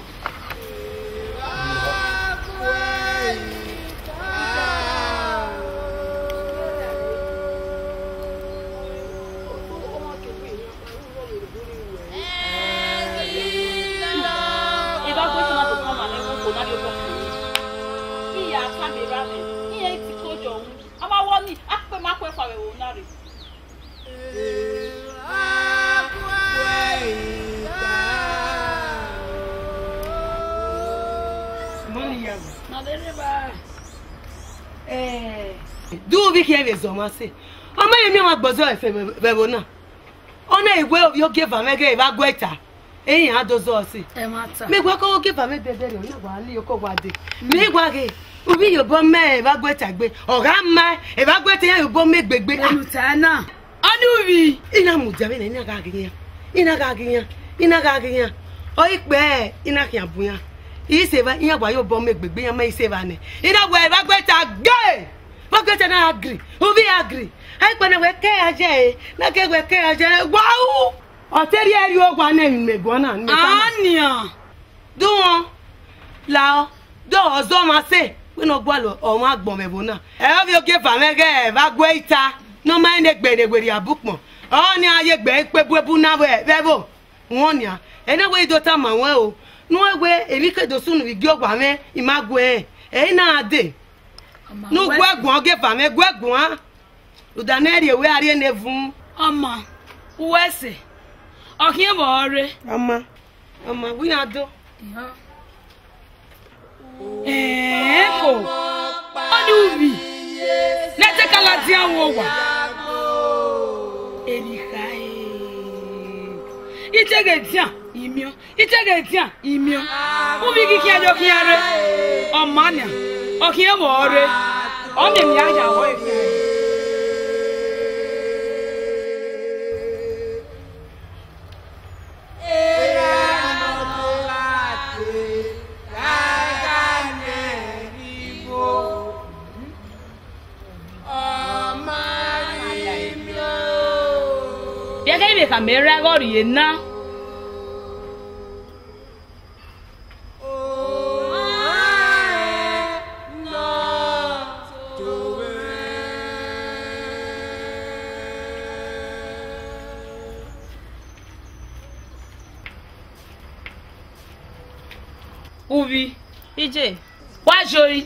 Eva gbe sona to kama ne wo ko na dio ko. Iya ka me ra me. Iya ti ko jo. Ama wo ni, a pe ma ko fa we wo na re. Du vbe khian vbe zọ ọmwa sẹ. Ọ ma ye miẹn ọmwa gbọzọ ẹfe vbe ẹvbo na. Ọ na i wẹ ovbi ogieva mwẹ ghe vbe aguẹta. Eyan do zọ ọse. Ẹ ma ta. Mẹ wa kọ ogieva mwẹ dẹdẹrriọ, na wa li oko wa dee. Mẹ wa ghe, uvbi ye obọ mẹ evba guẹ ta egbe. Ọ gha ma evba guẹ ta iran ye obọ mẹ egbegbe. Enu ta na. Ọni uvbi. I na mudia vbene I na gha ghe iran. I na gha ghe iran. I na gha ghe iran. Ọ i kpẹ, I na khian bu iran. I sẹ evba, iran wa ye obọ mẹ egbegbe, iran ma i sẹ evba nẹ. I na wẹ evba guẹ ta gbe. Evba guẹ ta na agree. Uvbi agree. A i kpẹ na wẹ ke a ye ẹre. Na ke wẹ ke a ye ẹre. Wa ru. Ọ te rhie rhie owa nẹ emwi mẹ guan na, ne mẹ ta na. Anian. Duọn, lao, do ọzọ ọmwa sẹ, wẹ ne ọ gualọ ọmwa agbọn mwẹ ẹvbo na. Ẹ ovbi ogieva mwẹ ghẹ vbe aguẹ ita, ne ọ ma rẹn egbe ne werriẹ abukpọn. Ọnii a ye egbe ikpe ebuebu na vbe vbe ẹvbo, wọn nian. Ẹ na wẹ I do tama ruẹn o, ne uwẹ wẹ emwi ke do sunu vbe igie owa mwẹ, I ma guẹ, ẹ i na dee. Ne u guẹ guan ogieva mwẹ, guẹ guan. Rhunmwuda ne ẹ rhie wẹ a rhie ne evun. Ọma, uwẹ sẹ, ọ khian vbe ọ rre? Ọma, ọma, wẹ iran do. Ẹẹn, ko, ọni uvbi, ne ẹ te ka ladian vbe owa. Erha e, I te ghẹ dian, I miẹn. I te ghẹ dian, I miẹn. Uvbi ghi khian yo khian rre. Ọ ma nian, ọ khian vbe ọ rre. Ọ miẹn ne I ya ya vbọ e. Vbe ẹghẹ I vbe khama erha ẹghẹ ọ rhie na. Uvbi. Iye. Wa joi.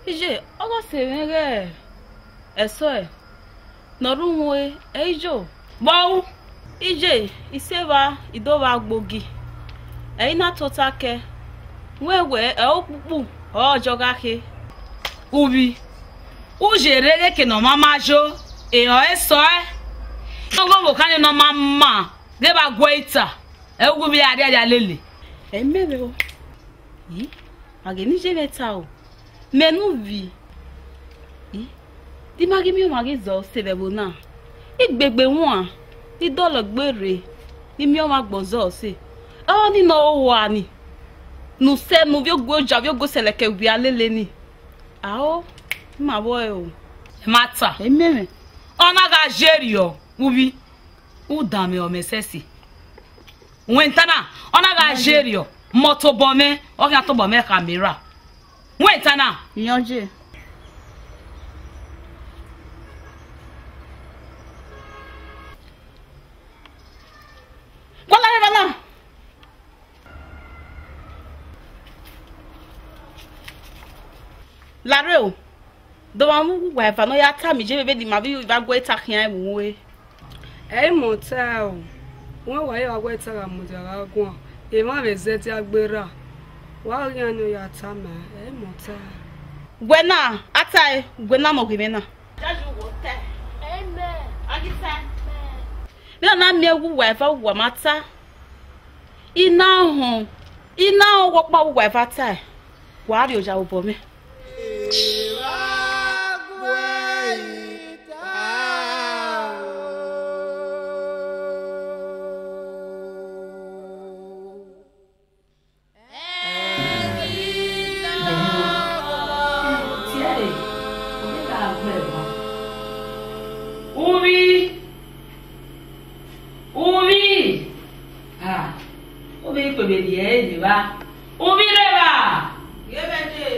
Iye, ọ gha sẹ mwẹ ghẹ ẹsọe ne ọ rre uhunmwu ẹre, ẹ i yo. Vbe ọ ru? Iye, I sẹ evba, I do vba gbe ogi. Ẹ i na tota kẹ, wẹ wẹ ẹ okpukpu ọre ọ jọ gha khe. Uvbi, u ye rre ghẹ ke ne ọ ma ma yo, e ọre sọe. Ọghe ọvbokhan nii ne ọ ma ma ghẹ vbe aguẹ ita, ẹ i gu vbe a rhiaria lele. Ẹ i mẹ vbe o. I, a ghe ne I ye mwẹ ta o, mẹ ne uvbi, I, de ima ghi miẹn ọmwa ghi zọ ọse vbe ẹvbo na. I gbe egbe wan, ne I dọlọ egbe rre, ne I miẹn ọmwa agbọn zọ ọse. Ọni ne ọ hoa ni, ne usẹ ne uvbi ogue oja, uvbi ogue sẹlẹkẹ wia lele ni. Ao, ima vbọ ẹre o. Ẹ ma ta. Ẹ i mẹ mwẹ. Ọ na gha ye rriọ, uvbi, u danmwẹ ọmọ ẹsẹse. Wẹ ta na, ọ na gha ye rriọ, mẹ ọ tobọ mwẹ, ọ khian tobọ mwẹ khama erha. Wẹ ta na. Iyan je. Wa lare evba na. Lare o. Dọmwa mu uwu uwa eva ne ọ ya tama iye vbe vbene ima vbe vbe aguẹ ta khian ẹvbo ue. Ẹ i mẹ ọta o, wẹ wa ya aguẹ ta gha mudia gha guan, emwa vbe zẹdẹ agberra, wa ghi iran ne ọ ya tama, ẹ i mẹ ọta. Wẹ na, a tae, wẹ na nọ ghe mwẹ na. Judge wọ tae. Amen. A ghi tae. Amen. Vbene a na miẹn uwu uwa eva uwa ma ta. I na họn, I na họn wẹ ọkpa uwa eva tae, wa rrie oya vbe obọ mwẹ. Uvbi! Uvbi! Ah, uvbi kpebe rhie ẹre ye evba. Uvbi rre evba! Ghe mwẹ dee.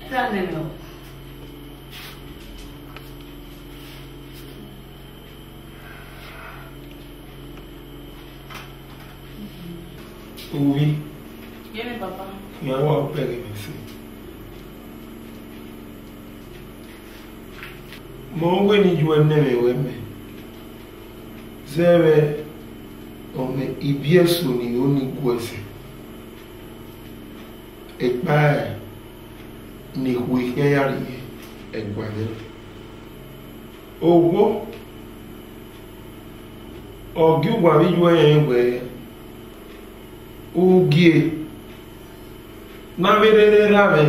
Erha nene o. Uvbi. Yẹmẹ, papa. Iran wa ọkpẹ ghe mwẹ sẹ. Mẹ ọ wẹ ne I yu ẹmwẹ ruẹ mẹ. Zẹvbe ọmọ ibiẹso ni ro ni gu ẹse. Ekpa ne ekhue khian ya rrie ẹguae nẹ. Owo, Ọ gie uwa vbe iye ẹnrẹn wẹẹ, ugie ne a vbe rere erha mwẹ,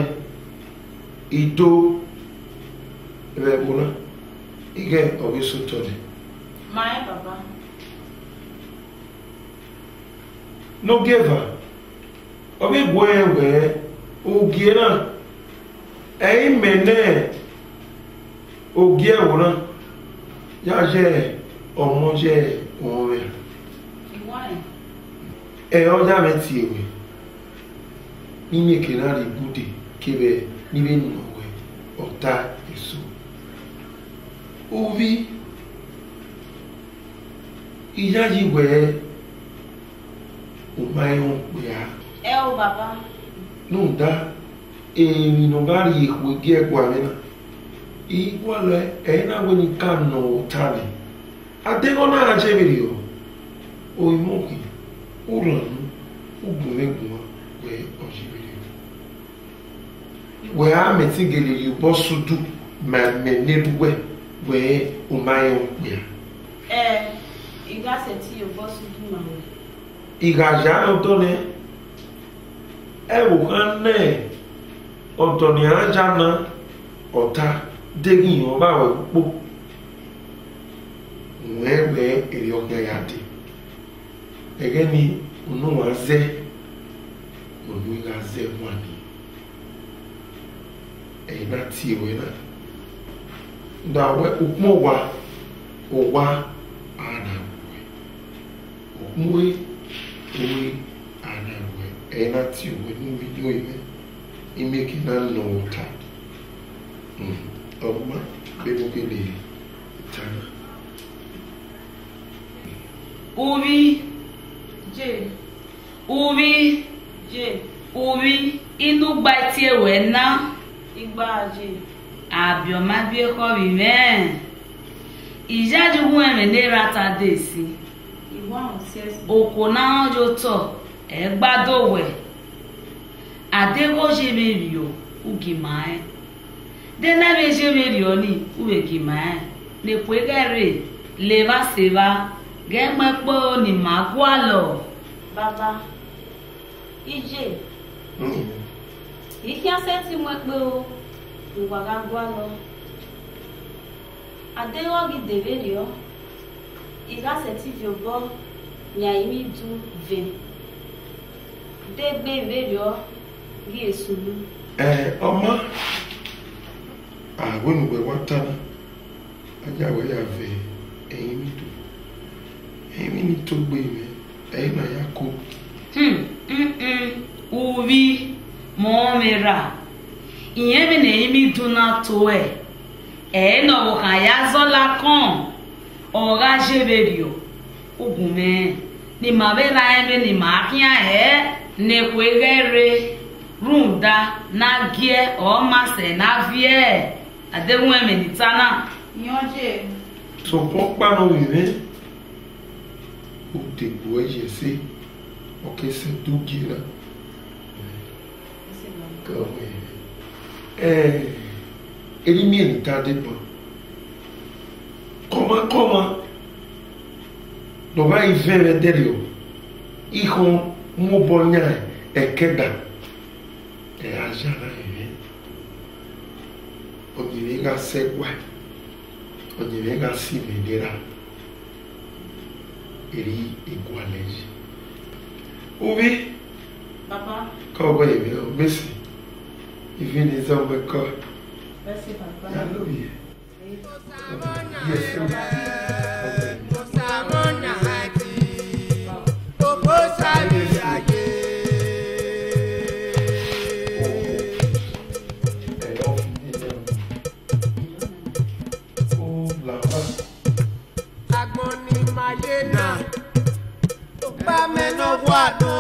I do vbe ẹvbo na, ighẹ ọ vbe sẹ otọ nẹ. Ma rẹn, Baba. Ne ogieva, ọ vbe gu ẹre wẹẹ, ugie na, ẹ i mẹ ne ogie ẹvbo na ya ye ọmọ ye ọmwẹ. Ẹ ọ ya mwẹ tie ruẹ, ne I mieke na rhie ibude kevbe ne I vbe nọ ruẹ ọta eso. Uvbi, I yayi wẹẹ, u ma rẹn okpia. Ẹ o, Baba. Rhunmwuda emwi ne ọ gha rhie ekhue gie ẹguae mwẹ na, I gualọ ẹre na wẹẹ ne I ka nọ ọta nẹ. Adeghẹ ọ na gha ye vberriọ, orinmwọkhi, u rhan unu, u gu mwẹ guan wẹẹ ọ ye vberriọ. Wẹ a mẹ te gele rhie obọ sẹ udu ma mẹ ne erha uwẹ wẹẹ u ma rẹn okpia. Ẹ, I gha sẹtin rhie obọ sẹ udu ma ruẹ. I gha ya rẹn odọ nẹ, ẹvbo khan ne ọdọ ne iran ya na, ọta deghẹ irẹn ọvba ruẹ kpo, wẹ wẹ erriọ ọkhian ya dee. Ẹghẹ nii, unu uan zẹ, unu I gha zẹ wan nii. Ẹ i na tie ruẹ na. Da wẹ ukpọn owa, owa a na ru ẹe. Ukpọn ure, ure a na ru ẹe. Ẹ i na tie ruẹ ne uvbi do mwẹ, I mieke na nọ ọta. Hmm, ọ ma, vbene u gele ta na. Uvbi. Je. Uvbi. Je. Uvbi, inu gba tie ruẹ na. I gba je. Abiọma biẹ ekhọe vbe mwẹ. I yayi uwu ẹmwẹ ne erha ta dee si. I wa họn siẹsi. Okhuo na rẹn ye otọ, ẹ gba do wẹ. Adeghẹ ọ ye vberriọ, u gie ima rẹn. De ne a vbe ye vberriọ nii, u vbe gie ima rẹn. Ne ekhue ghẹ rre, le evba sẹ evba, ghẹ mu ẹkpo ne ima gualọ. Baba, iye, I khian sẹtin mu ẹkpo ne uwa gha gualọ. Adeghẹ ọ ghi de vberriọ, I gha sẹtin viọ obọ yan emwi idu vẹ. De egbe vberriọ ghi sunu. Ẹ, ọ ma, a wẹ ne uwẹ wa ta na, a ya wẹ ya vẹ emwi idu. Emwi ni togbe mwẹ, ẹ i na ya ko. Hmm, hmm, hmm, uvbi, mẹ ọmwa erha, irẹn vbene emwi idu na to ẹe, ẹ i na ọvbokhan ya zọla kọn, ọ gha ye vberriọ, u gu mwẹ rẹn, ne ima vbe rhan rẹn vbene ima khian hẹ, ne ekhue ghẹ rre, rhunmwuda ne a giẹ ọ ma sẹ ne a viẹ. Adeghẹ u rẹn ẹmwẹ ne I ta na. Sokpan ọkpa ne ovbi mwẹ, u te gbe uẹ ye ẹse, ọ ke sẹ do gie na. Ẹ, erha imiẹn ne I ta deba, kọmwa kọmwa ne ọ gha ivẹn vbe ẹdẹrriọ, I khọn mu obọ yan ẹkẹda, ẹ ra ya na ivẹn. Ọyẹnmwẹ gha sẹ ẹguae, ọyẹnmwẹ gha si mwẹ ne erha, erha egualọ yi. Uvbi, Baba. Kọ wẹ ivbi ọ, Messi. Ivbi ne zẹ wẹ kọ. Mercy, Baba. Ya lo ye. Yes, sir. Agbọn ni ma ye na, ọkpa mẹ ne ọ wa nọ.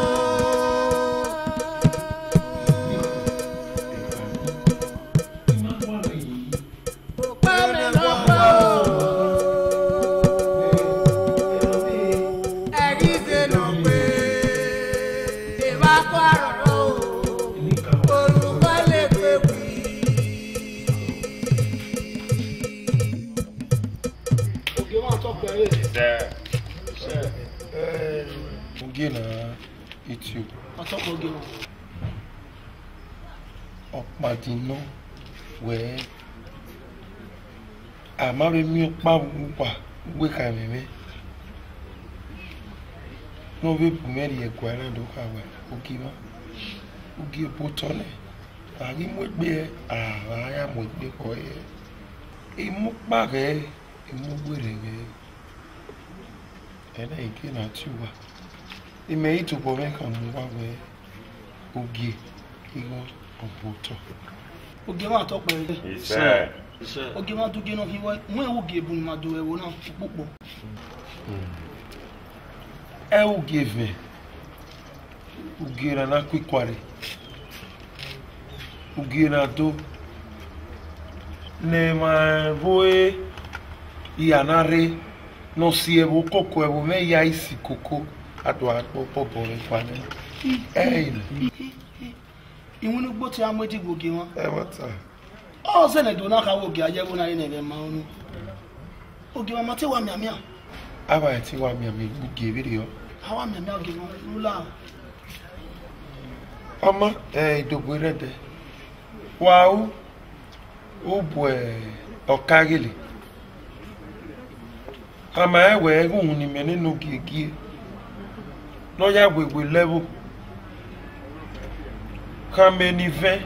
Ọkpa mẹ ne ọ wa o. Ẹghize nọ gbe, evba kua rrọọ o. Orhunmwuda le gbe wi. Ogie mwa tọ kpẹre. Sir. Sir. na YouTube. Ọkpa di nọ wẹẹ, a ma vbe miẹn ọkpa vbe uwa, uwu ekhaẹmwẹ mwẹ, ne ọ vbe bu mwẹ rrie ẹguae na do kha wẹẹ, Ogiemwa, ugie bu otọ nẹ, a ghi mu egbe, a gha ya mu egbe khọ ẹre. I mu ọkpa ghẹ, I mu werriẹ ghẹ. Ẹna i gie na tie uwa. Imẹ i tobọ mwẹ kha mu uwa wẹẹ, Ogie, igho ọ bu otọ. Ogie mwa tọ kpẹre. Isẹ. Ogie mwa du gie nọ khin wẹ, wẹ Ogie bun ma do ẹvbo na ukpokpo. Ẹ Ogie vẹn, Ogie na na ku ikuare, Ogie na do ne emwa ẹvbo e hia na rre, ne ọ si ẹvbo koko, ẹvbo mwẹ ya isi koko, a do a kpọ kpọ bọ vbe kpa nẹ. Ẹ i na. Iwinna ugbo te a mu edigbo Ogie mwa. Ẹ vbe ta. Ọ zẹ ne do na kha wẹ Ogie a ye ẹvbo na re ne ẹghẹ ma unu. Ogie mwa ma te wa mianmian. A wa te wa mianmian egbe Ogie vberriọ. A wa mianmian Ogie mwa, u la. Ọ ma, ẹ, idobo rẹdẹ. Wa ru, u bu ọka ghele. Khama rẹn wẹẹ, ẹghẹ uhunmwu ne imẹ nene Ogie gie, ne ọ ya wewe lẹvbo. Khama eni vẹn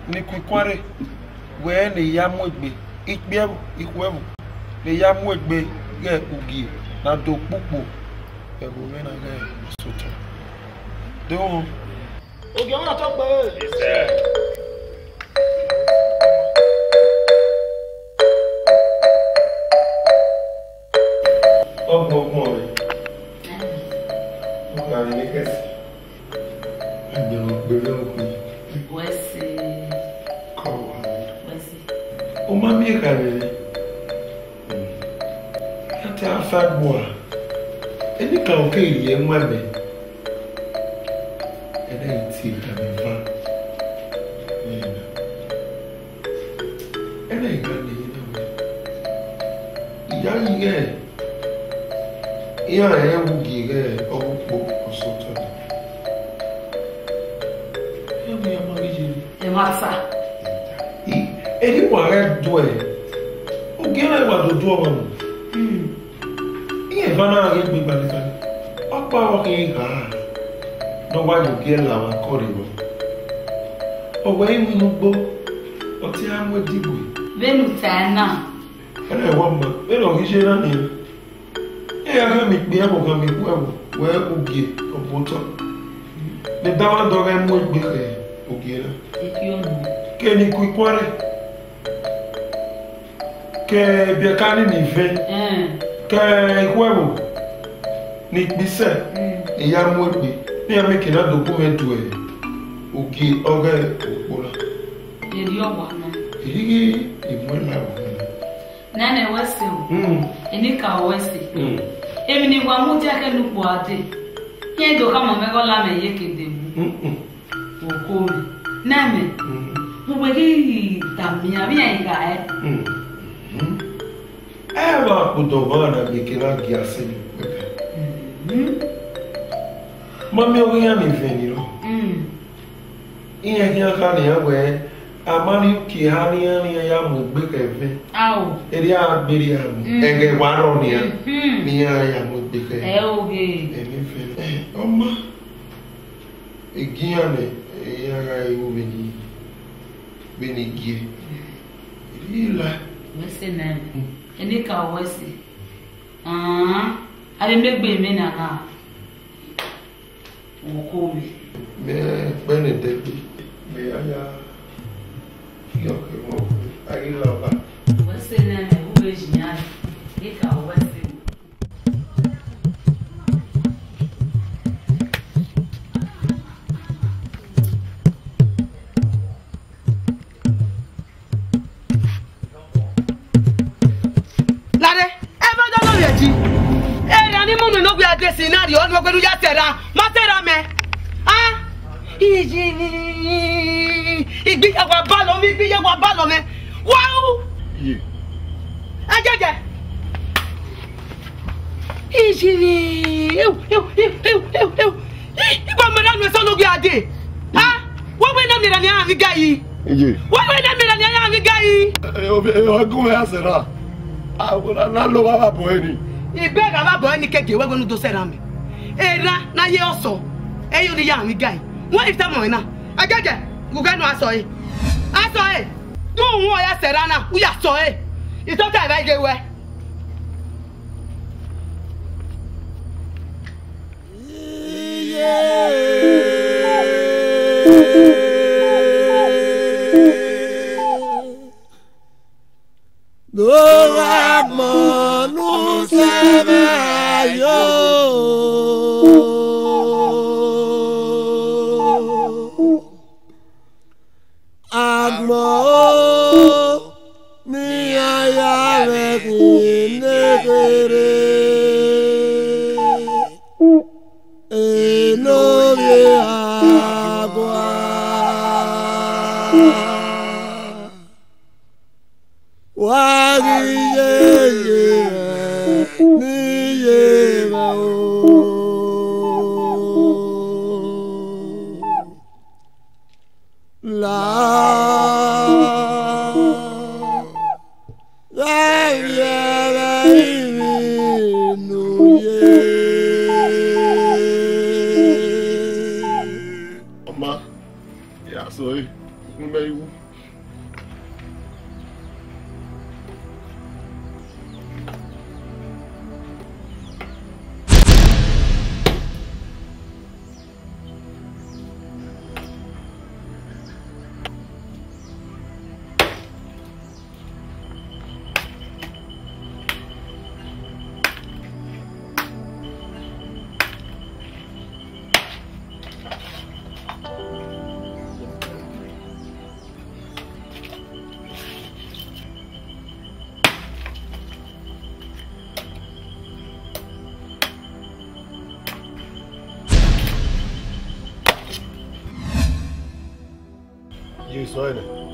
ni ku ikuanrre wẹẹ ne I ya mu egbe, ikpia ẹvbo, ikhuo ẹvbo, ne I ya mu egbe ghẹ Ogie na do kpokpo ẹvbo mwẹ na ghẹ Ọsọtọn. Do họn. Ogie ọmwa tọ kpẹre. Ọgbọgbọn rẹ. Ọkpa vbe ne kẹsi. Agbẹnrẹn okpele okpele. Wẹ sẹ. Kọ wa. Wẹ sẹ. U ma miẹn ekhare rẹ. A te a fa gbua, eni kan ọ keghi rhie ẹwaẹn mẹ, ẹdẹ i tie ekhare eva. Ẹdẹ i gha lele na wẹẹ, I ya ghi ghẹ iran rẹn wu gie ghẹ ọghe ukpo Ọsọtọn. Iran wẹẹ iran ma ghi ye. Ẹmwata. I, erriọ uwa ghẹ duẹ, Ogie na wa do du ọmwa nọ. Iran eva na ghi gbe gbalẹgbalẹ. Ọkpa ọre ọ khian gha ne ọ wa ye Ogie la ọmwa kọ rre vbọ. Ọ wẹ iwinna ugbo, ọ te a mu edigbo. Vbene u ta ẹre na. Ẹre wa ma, vbene ọ ghi ye na nian. Iran gha miẹn ikpia ẹvbo, gha miẹn ikhuo ẹvbo, wẹ Ogie ọ bu otọ. Ne danmwẹ dọ ghẹ mu egbe khẹ Ogie na. Ke ni ku ikuanrre, ke ebiẹka ni ni vẹn, ke ikhuo ẹvbo ni kpisẹ, ne I ya mu egbe, ne iran miẹn eke na do gu mwẹ duẹ Ogie ọghe ukpo na. Erriọ wa nọ. Erriọ I mu ẹre la vbe. Nene wẹ sẹ o, eni ka wẹ sẹ. Emwi ne I wa mudia khẹ ne ukpo a dee, iran do khama mwẹ ghe ọ la mwẹ ye ke dee mu. Oko mwẹ, nẹ mẹ, uwẹ ghi tama iran vbe iran gha ẹe. Ẹ vbe a kpodọ ọmwa na gbe ke na gie asẹ ne ukpẹkẹ. Ma miẹn ọghe iran ni vẹn ni rrọọ. Iran khian kha nian wẹẹ, a ma rhie uki eha ne iran, ne iran ya mu egbe khẹ vẹn. Ao. Erriọ a gbe rhie aro, ẹghẹ wa rrọọ nian, ne iran ya mu egbe khẹ. Ẹ oghe. Ẹmwẹ vẹn. Ẹ, ọ ma. Egian nẹ, iran gha ru vbene, vbene I gie. Erriọ I la. Wẹ sẹ nẹ, eni ka wẹ sẹ. An, avbe imẹ gbe mwẹ na na. Wo ko mwẹ. Mẹ kpẹ ne ẹdẹgbe, mẹ ya ya. Yọ ke mọ, a ghi la ọba. Wẹ sẹ nẹ, mẹ hu vbe jin iran, eni ka wẹ sẹ. Lare, ẹ ma dọlọ vbe ẹdi. Erha ni mu nọ ne ọ wia de sin na rrie, ọ nu ọghe ne u ya sẹra, ma sẹra mẹ. A, iyi, igbi ya wa balọ mẹ, igbi ya wa balọ mẹ. Wa u. Ye. Ẹjẹjẹ. Ijiri, eu, eu, eu, eu, eu, eu. Ih, igba mẹ na nu ẹsẹ ne ọ ghi a dee. Ha? Wẹ wẹ na miẹn ra ne a vbe ga yi? Iye. Wẹ wẹ na miẹn ra ne a vbe ga yi? Ẹ, ẹ, ẹ, ẹ, gun mẹ a sẹ ra. A, na, na lo vbe avabọ ẹre ni. Igbe gha avabọ ẹre ni keke wẹ wẹ ne u do sẹ ra mẹ. Erha na ye ọsọ. Ẹ yo ne a vbe ga yi. Wẹ ifta mọ na. Ẹgẹgẹ, gu ghẹ nọ asọ ẹre. Asọ ẹre. Du wọn ya sẹ ra na, u ya sọ ẹre. Itota ẹvba ghe wẹ. Do gha gbọn ne u sẹ mwẹ ayo. Agbọn o, ne iran ya mwẹ khin ne kherhe, eno vbe a gua. Wa ghi ye ye mwẹ, ne I ye mwẹ o. La, gha vbiẹ vbe ivbi ne u ye. Ọ ma, ya sẹ ọre, unu mẹ ru. Jesu ẹnẹ.